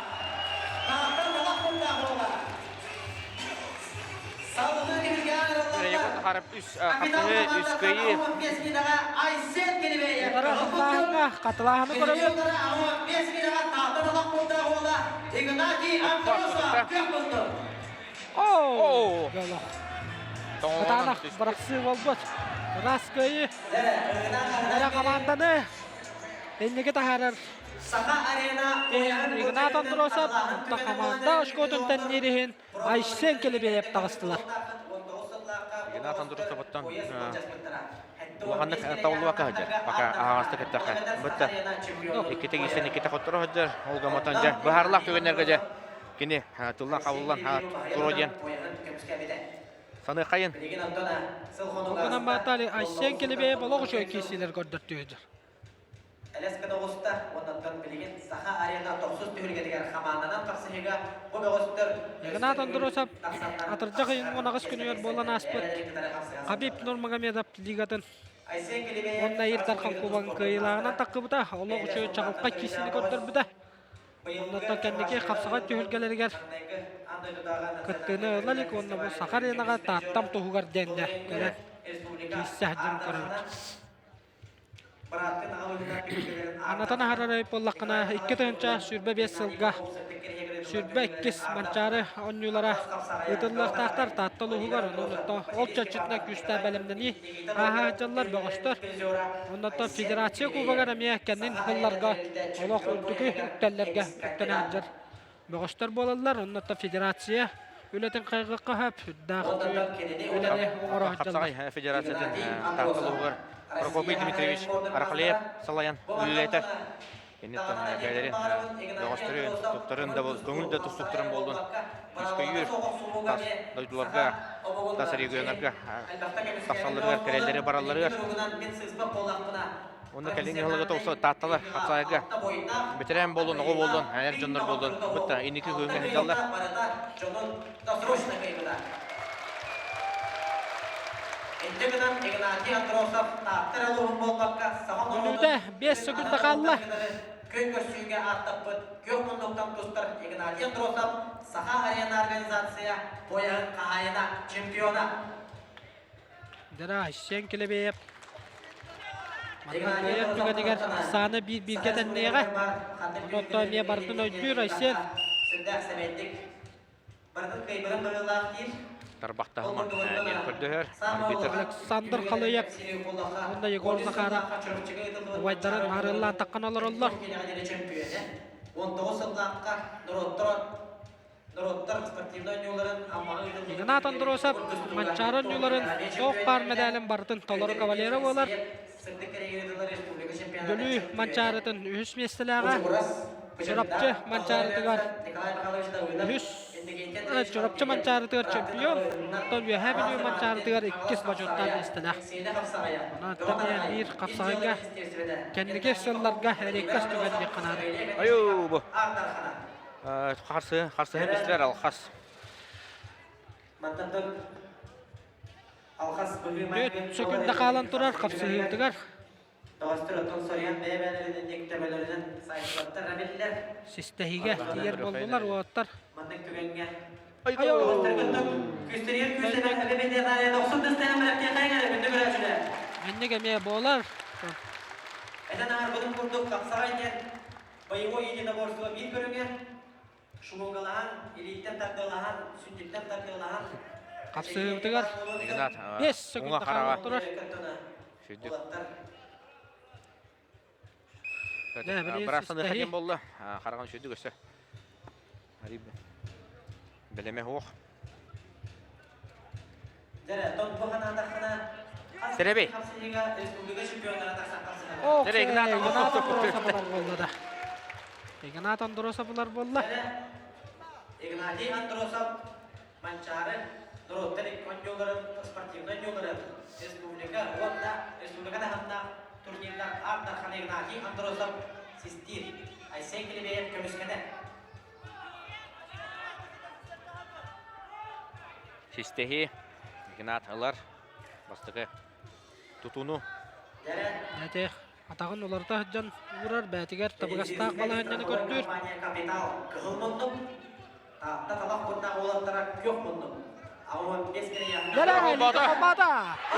Егор Захаров үс хапсыһыы, үс кыайыы. Утары хатылааһыҥҥа хатылааһыны көрөбүт. Оо! Кытаанах бырахсыы буолбут. Ыраас кыайыы. Эрэ хамаанданы инники таһаарар Игнат Андросов онтон хамаанда очкотун тэнниир иһин Айсен Келебеев таҕыстылар. Игнат Андросовыттан улаханнык табыллыбакка сылдьар. Пока аһаҕастык эттэххэ. Бытта иккитэ киирсэн иккитэ хотторо сылдьар. Ол гаматан дьэ быһаарылаах түгэннэргэ дьэ кини тыллан хабыллан туруо диэн саныаххайын. Ол гынан Батали Айсен Келебеев олох үчүгэй киирсиилэр көрдөртүөдүр. Элэс гына оҕуста уонна билигин Саха арена тохсус түһүлгэтигэр хамаанданан хапсыһыыга бу бөҕөстөр Игнат Андросов атырдьах ыйын 18 күнүгэр буолан ааспыт Хабиб Нурмагомедов лигатын уонна Ил Дархан Кубогын кыайыылааҕынан таххыбыта. Олох үчүгэй чаҕылхай киирсиини көрдөрбүтэ. Оннуттан кэнники хапсаҕай түһүлгэлэригэр кыттыыны ыла илик уонна бу Саха аренаҕа Тааттам туһугар диэннэ кэлэн киирсэ сылдьарын көрөбүт. Анатан аһарар эбит буоллаххына, 2025 сылга 22 Манчаары оонньуулара ыытыллыахтаахтар Таатта улууһугар. Онон оттон ол чэрчитинэн күүстээх бэлэмнэнии ааһа сылдьаллар бөҕөстөр. Оннуттан Федерация Кубогар эмиэ кэннин сылларга олох үрдүкү үктэллэргэ үктэнэ сылдьар бөҕөстөр буолаллар. Оннуттан Федерация үлэтин хайҕыахха сөп, үрдээх үлэни оҥоро сылдьаллар. Хапсаҕай Федерациятын Таатта улууһугар Прокопий Дмитриевич Арахлеев салайан үлэлэтэр. Инниттэн бэйэлэрин бөҕөстөрүн, туттарын да көҥүл да тустуктарын буоллун үскөйүүр тас дойдуларга, тас регионнарга тахсалларыгар, кэлэллэри баралларыгар Онно кэлиҥҥи сылга тоҕус Таатталар хапсаайга бэтэрээн буоллун, оҕо буоллун, эр дьоннор буоллун бытта инники күөҥҥэ сылдьаллар. Мүнүүтэ 5 секунда хаалла. Күн көрсүүгэ ааттаппыт күөх муннуктан тустар Игнатий Андросов Саха арена организация пояһын хаһаайына, чемпиона. Дара Айсен Келебеев манна кыайар түгэнигэр ахсаана биир-бииргэ тэнниэҕэ. Онон эмиэ барытын өйдүүр Айсен. Тарбахтаһыма диэн көрдөһөр арбитр. Александр Халыев уонна Егор Захаров убайдарын арыаллаан таххан олороллор. 19 сыллаахха норуоттар Игнат Андросов Манчаары оонньууларын туох баар мэдээлин барытын толору кавалера буолар. Бүлүү Манчаарытын үһүс миэстэлээҕэ, Чурапчы Манчаарытыгар үһүс Чурапчы Манчаарытыгар чемпион, оттон Үөһээ Бүлүү Манчаарытыгар иккис бочуоттаах миэстэлээх. Онон биир хапсаҕайга кэнники сылларга эриэккэс түгэн диэххэ наада. Айуу бу. Харсы, харсыһы бистилэр алхас. Түөрт сөкүндэ хаалан турар хапсыһыытыгар. Систэһиигэ тиийэр буоллулар уолаттар. Маннык эмиэ буолар. Боевой единоборство биир көрүҥэ шумогалаһан, илииттэн тардыалаһан, сүнньүттэн тардыалаһан Хапсыһыыбытыгар Игнат 5 уҥа секунда хараҕа хаалан турар. сүрдүк. Быраастаныха диэн буолла. Хараҕын сүрдүк өссө. Бэлэмэ суох. Сэрэбэй. Ох, Игнат Игнат Андросов буолла да. Игнат Андросов булар буолла. Игнатий Андросов Манчаары норуоттар оонньууларын спортивнай оонньууларын республика уонна республика таһымнаах турнирдар Аар Дархан Игнатий Андросов систиир Айсен Килибеев көмүскэнэр. Систэһии Игнат ылар бастакы тутууну. Ити атаҕын уларыта сылдьан уурар бэйэтигэр табыгастаах балаһыанньаны көрдүүр. Капитал кыһыл муннук, Таатта талах курдаах уолаттара күөх муннук. Холбоото.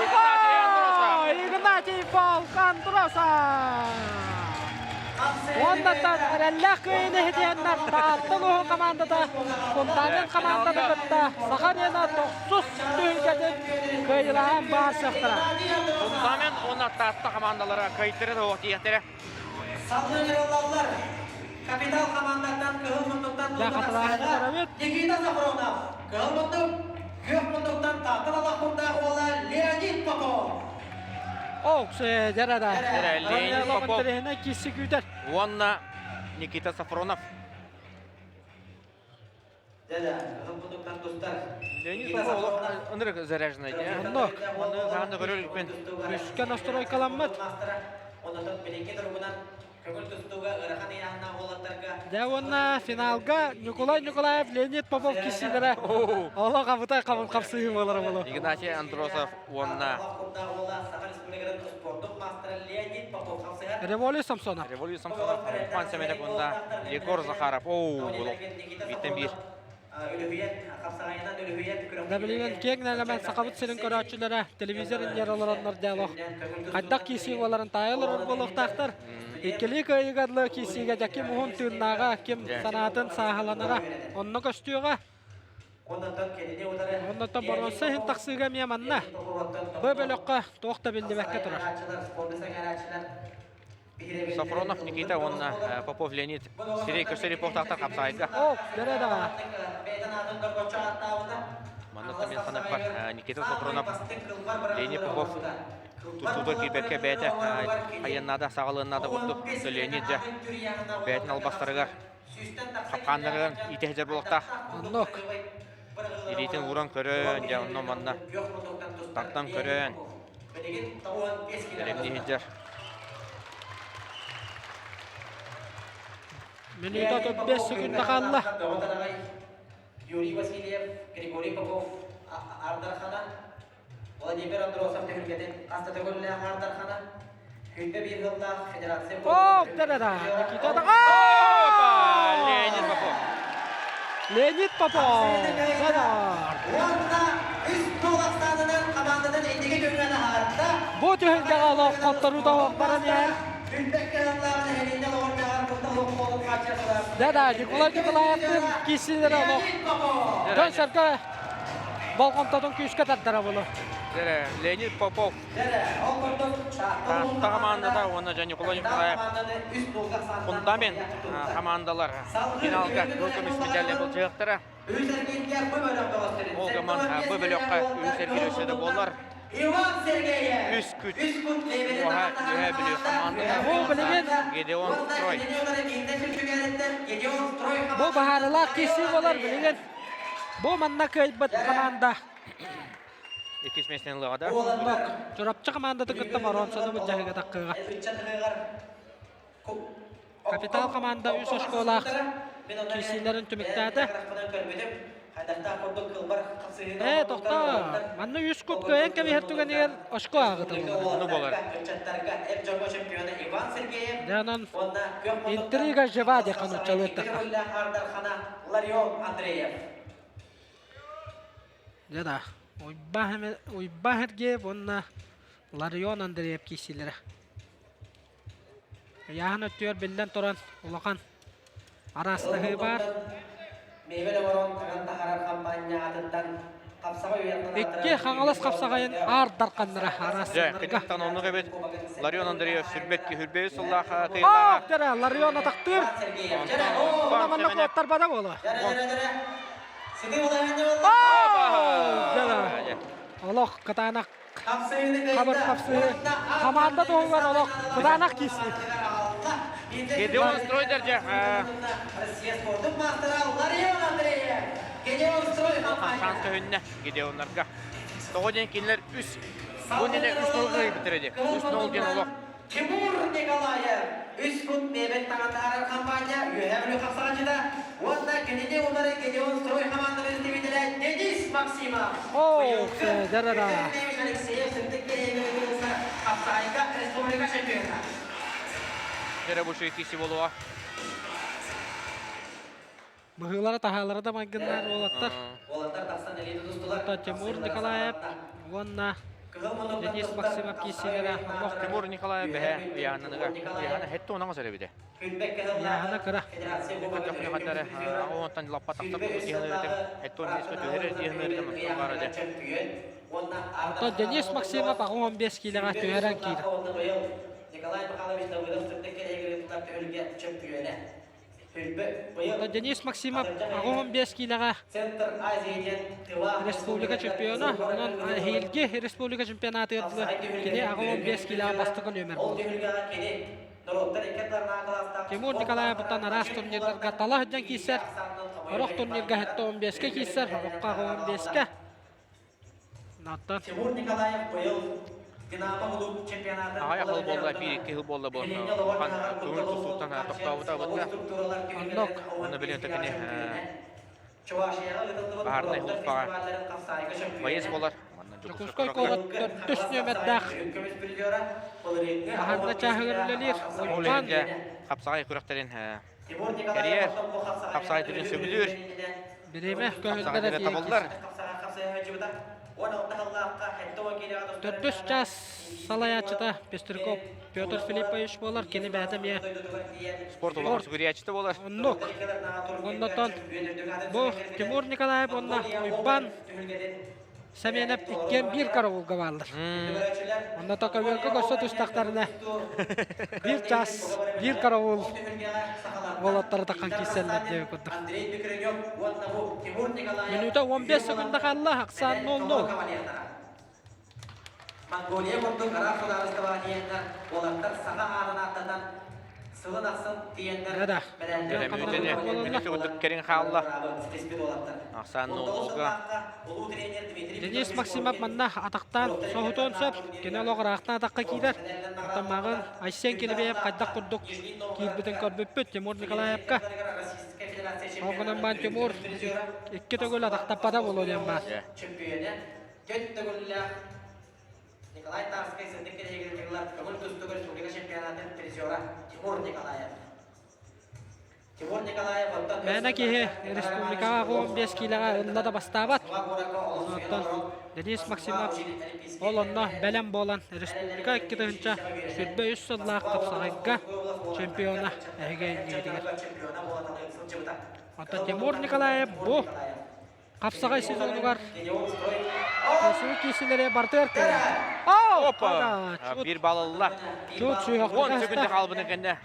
Игнатий Андросов. Игнатий Волк Андросов! Уоннаттан эрэллээх кыайыыны иһитиэннэр Таатта улууһун командата фундамент команданы кытта Саха Арена тохсус түһүлгэтин кыайыылаһан баар сыахтара. Фундамент уонна Таатта командалара кыайтара да тиийэхтэрэ. Салгыы ыҥырыллаллар. Капитал хамаандаттан кыһыл муннуктан Дьэ, хатылааһын көрөбүт. Никита Сафронов, кыһыл муннук, күөх муннуктан Таатта Талахпурдаах уола Леонид Попов. Оксе, дьэрэ да. Дьэрэ, Леонид Попов. Интэриэһинэй киирси күүтэр. Уонна Никита Сафронов. Леонид Попов олох ынырык заряженный дии. Оннук. Оны хаһан да көрөр иликпин. Үскэ настройкаламмыт. Дьэ уонна финалга Николай Николаев, Леонид Попов киирсиилэрэ олох абытай хапсыһыы буолара буолуо. Игнатий Андросов уонна Революция Самсонов. Революция Самсонов, Пан Семенов уонна Егор Захаров. Оу, бииртэн биир. Да билигин киэҥ нэлэмэн Сахабыт сирин көрөөччүлэрэ телевизор иннигэр олороннор диалог хайдах киирсии буоларын таайа олорор буолуохтаахтар. Иккилии кыайыыга дылы киирсиигэ дьэ ким уһун тыыннааҕа, ким санаатын сааһыланара онно көстүөҕэ. Оннуттан боруонса иһин тахсыыга эмиэ манна. Бу бөлөххө туох да биллибэккэ турар. Софронов Никита уонна Попов Леонид сирэй көрсөр эпохтаахтар хапсаайга. О, бэрэ даҕа. Манна мен санаппар Никита Софронов, Леонид Попов тустууга киирбэккэ бэйэтэ айаннаада, саҕалыаннаада курдук Леонид дьэ бэйэтин албастарыгар хапкааннарыгар иитэ сылдьар буолуохтаах. Оннук. Илиитин ууран көрөн, дьэ онно манна тардан көрөн бэлэмнии сылдьар. Мүнүүтэ 35 секунда хаалла. Юрий Васильев, Григорий Попов Ардархана, Владимир Андросов түһүлгэтин хас да төгүллээх Ардархана, Күндэ биир сыллаах федерация О, да-да-да, Никита да. Леонид Попов. Леонид Попов. Да-да. Уонна үс гол ахсаанынан хамаандатын инники күҥҥэ таһаарда. Бу түһүлгэҕэ олох хотторуута баран иһэр. Да-да, Николай Николаевтыын киирсиилэрэ олох дьон-сэргэ болҕомтотун күүскэ тардара буолуо. Леонид Попов Таатта хамаандата уонна дьэ Николай Николаев фундамент хамаандалар финалга кыһыл көмүс медаль былдьаһыахтара. Ол гынан бу бөлөххө үһүс эргиир өссө да буолар. Үс күт уоһа Үөһээ Бүлүү хамаандата Бу билигин Гедеон Строй. Бу баһаарылаах киирсии буолар билигин. Бу манна кыайбыт команда Иккис миэстэни ылыаҕа да. Оннук. Чурапчы командатын кытта Моронсону былдьаһыыга таххыаҕа. Капитал команда үс оскуолаах киирсиилэрин түмүктээтэ. Ээ, тохтоо. Манна үс кут кыайан кэбиһэр түгэнигэр очко ааҕытыллар. Ону буолар. Дьэ, онон интрига жива диэххэ нууччалыыртахха. Дьэ да, Уйбаан Сергеев уонна Ларион Андреев киирсиилэрэ. Ыйааһын өттүгэр биллэн туран улахан араастаһыы баар. Икки Хаҥалас хапсаҕайын аар дарханнара Дьэ, араастаннарга. кытыттан оннук эбит. Ларион Андреев сүрбэт сүрбэбит сыллаах Оо, кыайыылааҕа. дьэрэ, Ларион атахтыыр. Онтон Уна Уйбаан манна Сэмэнэп куоттар бада буолуо. Опа! Олох кытаанах хабыр хапсыы. Хамаанда туһугар олох кытаанах киирсии. Гедеон Стройдер дьэ шанс көһүннэ Гедеоннарга. Тоҕо диэн кинилэр үс бу иннинэ үс нол кыайбыттар ди. Үс нол диэн олох Тимур Николаев үс фут мебель таҥатаарар компания Үөһээ Бүлүү хапсаҕаччыта уонна кинини утары Гедеон Строй хамаанда представителэ Денис Максимов. Оо, дьэ-да-да. Алексеев сырдык кэриэһигэр ыытыллар хапсаҕайга республика чемпиона. Дьэ, бу киси буолуо. Быһыылара таһаалара да майгыннаан уолаттар. Оттон Тимур Николаев уонна Денис Максимов киирсиилэрэ олох Тимур Николаев бэһэ ыйааһыныгар ыйааһына хетте онаҥас эрэ эбитэ. Ыйааһына кыра. Көтөхнө онтон лаппа тахсар киһини хетте он биэскэ түһэрэр диэһин баар этэ. Оттон Денис Максимов 85 киилэҕэ түһэрэн киирэр. Николай Михайлович Давыдов сырдык кэриэһигэр ыытыллар түһүлгэ чөмпүйүөнэ. Оттон Денис Максимов 85 киилэҕэ республика чемпиона, онон эһиилги республика чемпионатыгар дылы кини 85 киилэҕэ бастакы нүөмэр буолар. Тимур Николаевтан араас турнирдарга тала сылдьан киирсэр, сорох турнирга 75-кэ киирсэр, сороххо 85-кэ. Тимур Николаев быйыл Динамо клуб чемпионатын Аҕай ахыл буолла, биир-икки сыл буолла бу. Улахан көҥүл тустууттан тохтообута бытта. Оннук. Онно билин кини баһаарынай сулууспаҕа боец буолар. Дьокуускай куорат төрдүс нүөмэрдээх баһаарынай чааһыгар үлэлиир Ол Уйбаан иһин хапсаҕай күрэхтэрин кэрийэр, хапсаҕай түрүн сөбүлүүр. Бириэмэ Хапсаҕай көһүллэр түрэ табыллар. Төрдүс чаас салайааччыта Пестряков Петр Филиппович буолар. Кини бэйэтэ эмиэ Спорт улахан сүгүрүйээччитэ буолар. Оннук. Оннотон бу Тимур Николаев уонна Уйбаан Сэмиэнэп иккиэн биир караулга бааллар. Онно көбүөргэ көрсө тустахтарына биир чаас, биир караул уолаттары таххан киирсэллэр диэби курдук. Мүнүүтэ 15 секунда хаалла, ахсаан 0-0. Монголия курдук араас судаарыстыбаҕа тиийэннэр уолаттар саха аатын ааттатан сылын ахсын тиийэннэр Да. Мүнүүтэни мүнүүтэ курдук кэриҥ хаалла. Ахсаан 0-0-га. Денис Максимов манна атахтаан соһутуон сөп. Кини олох ыраахтан атахха киирэр. Оттон мааҕын Айсен Килибеев хайдах курдук киирбитин көрбүппүт Тимур Николаевка. Ол гынан баран Тимур икки төгүл атахтаппата буолуо диэн баар. Төрт төгүллээх Николай Тарскай сырдык кэриэһигэр ыытыллар көҥүл тустууга республика чемпионатын призера Тимур Николаев. Тимур Николаев оттон Мээнэ киһи республикаҕа 15 киилэҕэ ылла да бастаабат. Оттон Денис Максимов ол онно бэлэм буолан республика 2023 сыллаах хапсаҕайга чемпиона эһиги иннигитигэр. Оттон Тимур Николаев бу Хапсаҕай сезонугар Суу киисилэри барытыгар кэлэр. Опа! Биир балылла. Чуут сүүһөх 10 секунда хаалбытын кэннэ.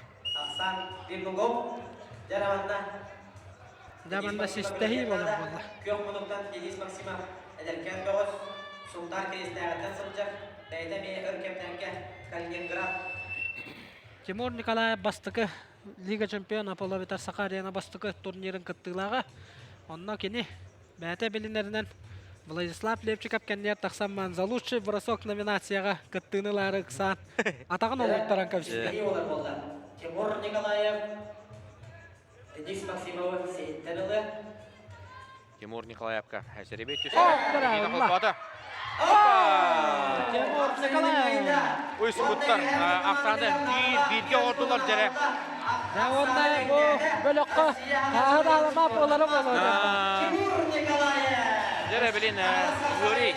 Дьэ манна систэһии болар буолла. Күөх мунуктан Денис Максимов эдэркээн бөҕөс Сунтаар Киристээҕиттэн сылдьар, бэйэтэ эмиэ өр кэмнэргэ Калининград Тимур Николаев бастакы Лига чемпиона Половитар Саха Арена бастакы турнирын кыттыылааҕа. Онно кини бэйэтэ билинэринэн Владислав Левчиков кэннигэр тахсан за лучший бросок номинацияҕа кыттыыны ылаары ыксаан атаҕын олуйтаран кэбистэ. Тимур Николаев Денис Максимовы сиһиттэн ылы Тимур Николаевка Серебей түстэ. Тимур Николаев. Уйсукуттар ахсааны биир бииргэ оҕордулар дьэрэ. Дьэ уонна бу бөлөххө ааһын аалама буолара буолуо. Тимур Николаев. Дьэрэ билин Юрий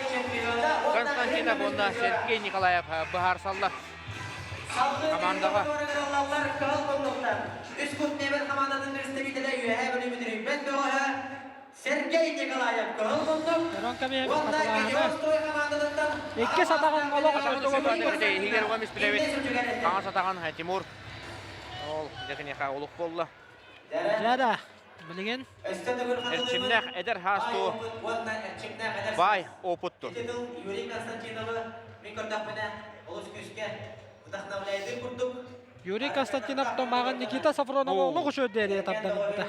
Константинов уонна Сергей Николаев быһаарсаллар. Командаҕа кыһыл муннуктар. Үс кут Невер хамаандатын представителэ Үөһээ Бүлүү Мүтүрүйбэт бөҕөһө Сергей Николаев кыһыл муннук уонна Гелиострой хамаандатыттан Иккис атаҕын олох Иһигэр уга миспилэбит. Хаҥас атаҕын Тимур. Ол дьэкиниэхэ олук буолла. Дьэ билигин Эрчимнээх эдэр хаастуу баай опытту. Юрий Константиновы мин көрдөхпүнэ олус күүскэ вдохновляйдыр курдук. Юрий Константинов томааҕын Никита Сафронова олох үчүгэй тардан ылбыта.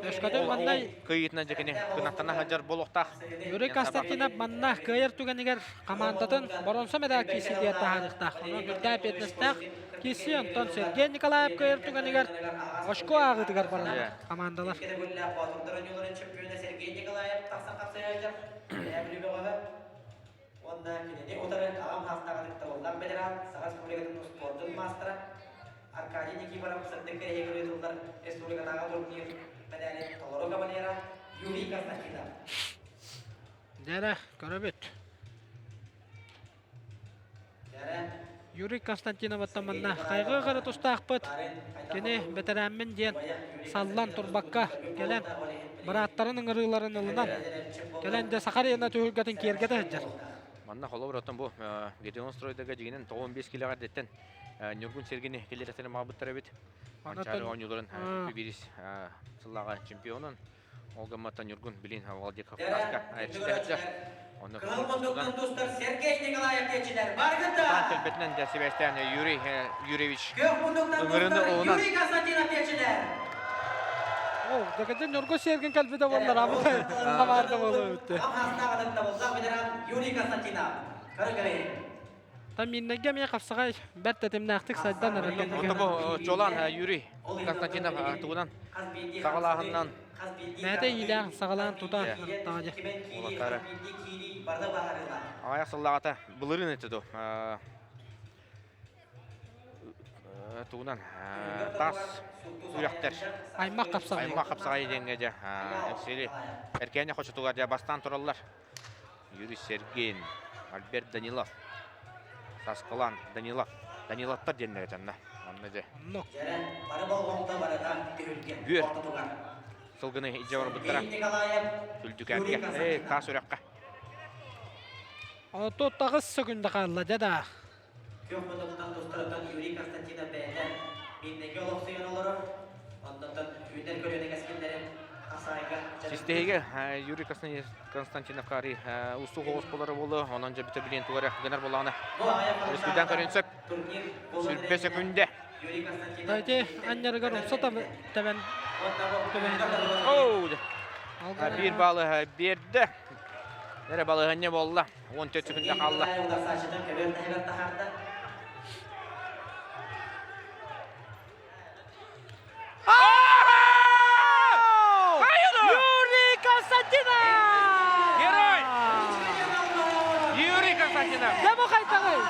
Өскөтүн манна Кыйытынан дьэкини кынаттана сылдьар буолуохтаах. Юрий Константинов манна кыайар түгэнигэр хамаандатын боронсо медаль киирсиитигэр таһаарыахтаах. Онон үрдээх эппиэтинэстээх киирсии. Онтон Сергей Николаев кыайар түгэнигэр очко ааҕыытыгар бараллар хамаандалар. Уонна кинини утары аҕам хаастааҕы ытыктабыллаах ветеран, Саха Республикатын успуордун маастара. Аркадий Никифоров сырдык кэрэһигэр ыытыллар республикатааҕы турнир мэдээлин толору кавалера Юрий Константинов. Дьэрэ, көрөбүт. Юрий Константиноваттан манна хайҕыы гына тустаахпыт. Кини бэтэрээммин диэн саллан турбакка кэлэн бырааттарын ыҥырыыларын ылынан кэлэн дьэ Саха арена түһүлгэтин киэргэтэ сылдьар. Манна холобур оттон бу Гедеон стройдага дьигинэн 95 килоҕа эрдэттэн Ньургун Сергини киллэрэтэрин маҕабыттар эбит. Манчаары оонньууларын биирис сыллааҕы чемпионун Ол гымматтан Ньургун билин Владикавказка айарчытыһыджар. Онно Кыһыл мундуктан тустар Сергей Николаев диэчилэр баргыта! Кэлбэтинэн да сибээстээн Юрий Юрьевич Күөх мундуктан ыҥырыны тустар ылынан Юрий Константинов диэчилэр! Ол, декете Ньургун Сергин кэлбитэ буоллар, абытай хабаарда буолуо эбитте. Амхастаах ытыктабыллаах ветеран Юрий Константинов. Көрө-көрө. Та миннэгэ эмиэ хапсаҕай бэрт тэтимнээхтик сайдан эрэр Онто бу Чолан Юрий Константинов тугунан саҕалааһынынан Бэйэтэ иилээх саҕалаан тута ырыттаҕа дьэ. Уолаттары. Аҕыйах сыллааҕыта былырыын этэ дуо тугунан таас үрэхтэр Аймах хапсаҕай. Аймах хапсаҕай диэҥҥэ дьэ Эҥсиэли Эркээни хочотугар дьэ бастаан тураллар. Юрий Сергеин, Альберт Данилов, Саскылан Данилов, Даниловтар диэннэр этэннэ. Онно дьэ. Оннук. Бүөр сылгыны илдьэ барбыттара. Сүлдүкээргэ, э, таас үрэххэ. Ото таҕыс сөкүндэ хаалла дьэ да. Күөх муннуктан тустарыттан Юрий Константинов бэйэтэ Миирнэйгэ олохсуйан олорор. Онтон үүнэр көлүөнэ кэскиллэрин Хасаайга Систэһигэ Юрий Константинов Кари устук оҕус болары болу, онон дьэ бүтэ билиэн тугара гынар болаҕына. Республикан көрүн сөп. Сүрбэ сөкүндэ. Дайте анньарыгар умса тэбэн Оу! Биир баалы биэрдэ. Эрэ балаһыанньа буолла. 14 секунда хаалла. Юрий Константинов! Герой! Юрий Константинов! Дьэ бу хайдаҕый?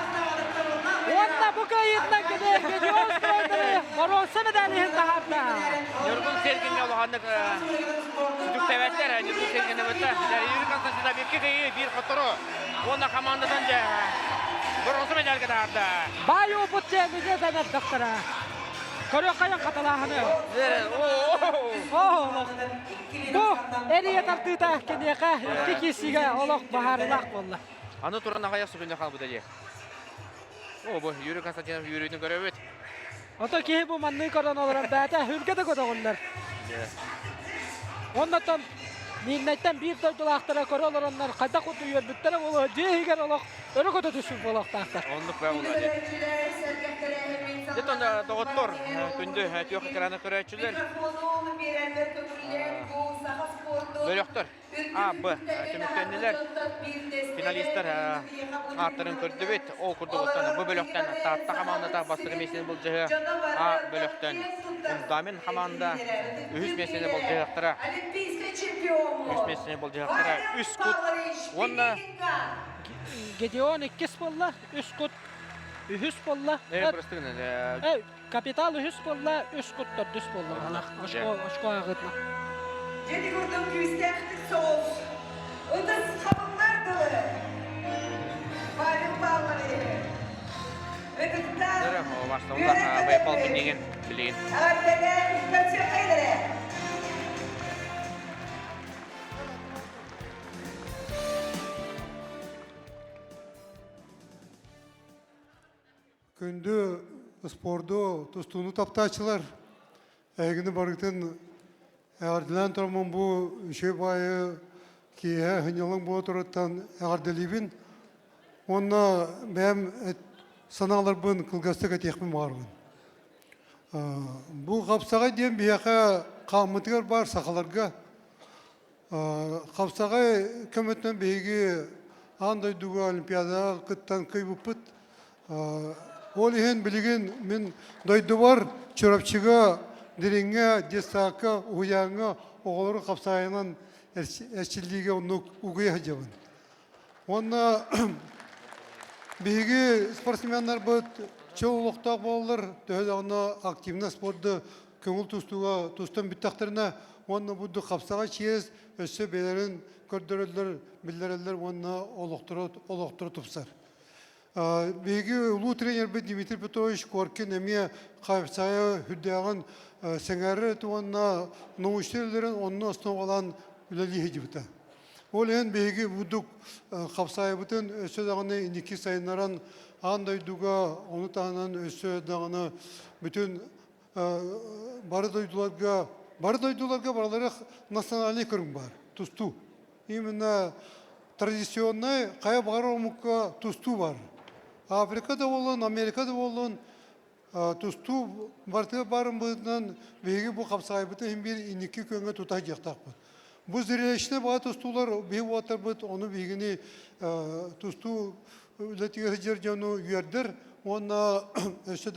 Уонна бу кыайыытынан кини Гедеон Стройдеры боруонса медалиһын таһаарда. Ньургун Сергин улаханнык сүтүктэбэттэр. Ньургун Сергин бытта. Юрий Константинов икки кыайыы, биир хоттору. Уонна командатын дьэ боруонса медальга таһаарда. Баай опыт диэн дэнэрдэхтэрэ. Көрүөххэйэн хаталааһыны. Оо, бу эрийэ тардыыта киниэхэ икки киирсиигэ олох баһаарылаах буолла. Аны туран аҕыйах сүгүннэ хаалбыта дии. О, бу Юрий Константинов үөрүүтүн көрөбүт. Ото киһи бу манныы көрөн олорон бэйэтэ үргэ да көтөҕүллэр. Оннотон Миирнэйтэн биир дойдулаахтара көрө олороннор хайдах курдук үөрбүттэрэ буолуо дьиэ иһигэр олох өрө көтө түспүт буолуохтаахтар. Оннук баа буолла дии. Дьэ доҕоттор, күндү түөх экраны көрөөччүлэр, бөлөхтөр А, Б түмүктэннилэр. Финалистар ааттарын көрдүбүт. Ол курдук оттон Б бөлөхтөн Таатта хамаандата бастакы миэстэни былдьаһыа. А бөлөхтөн Фундамент хамаанда үһүс миэстэни былдьаһыахтара. Үһүс миэстэни былдьаһыахтара. Үс кут уонна Гедеон иккис буолла, үс кут үһүс буолла. Э, простыгын. Капитал үһүс буолла, үс кут төрдүс буолла. Очко, очко ааҕыытына. Дьэти курдук күүстээхтик соҕус, ытыс хабыллар дылы. Павел Павлович, ытыктаан, Байпал билигин, билигин. Эҕэрдэлээн көрсүөххэ Күндү спорду, тустууну таптааччылар, эһигини барытын эҕэрдэлээн тураммын бу үчүгэй баайы киэһэ сынньалаҥ буола турарыттан эҕэрдэлиибин уонна бэйэм санааларбын кылгастык этиэхпин баҕарабын. Бу хапсаҕай диэн биһиэхэ хааммытыгар баар сахаларга Хапсаҕай көмөтүнэн биһиги аан дойдуга Олимпиадаҕа кыттан кыайбыппыт. Ол иһин билигин мин дойдубар Чурапчыга, Дириҥҥэ, детсадка, уһуйааҥҥа оҕолору хапсаайынан эрчиллиигэ оннук угуйа сылдьабын. Уонна биһиги спортсменнарбыт Чөл олохтоох буолаллар, төһө даҕаны активно спорду көҥүл тустууга тустан бүттэхтэринэ уонна бу хапсаҕай чиэс өссө бэйэлэрин көрдөрөллөр, биллэрэллэр уонна олохторо, олохторо тупсар. Биһиги улуу тренербит Дмитрий Петрович Коркин эмиэ хапсаҕайы үрдээҕин сэҥээрэр уонна научнай үлэлэрин онно основалаан үлэлии сылдьыбыта. Ол иһин биһиги бурдук хапсаайбытын өссө даҕаны инники сайыннаран аан дойдуга, ону таһынан өссө даҕаны бүтүн бары дойдуларга, бары дойдуларга барылара национальный көрүҥ баар, тустуу. Именно традиционный хайа баҕарар омукка тустуу бар. Африка да буоллун, Америка да буоллун, тустуу барытыгар баарын быһыытынан биһиги бу хапсаҕайбытын иһин биир инники күөҥҥэ тута сылдьыахтаахпыт. Бу зрелищнэй баҕа тустуулар биһи уолаттарбыт ону биһигини тустуу үлэтигэр сылдьар дьону үөрдэр уонна өссө да.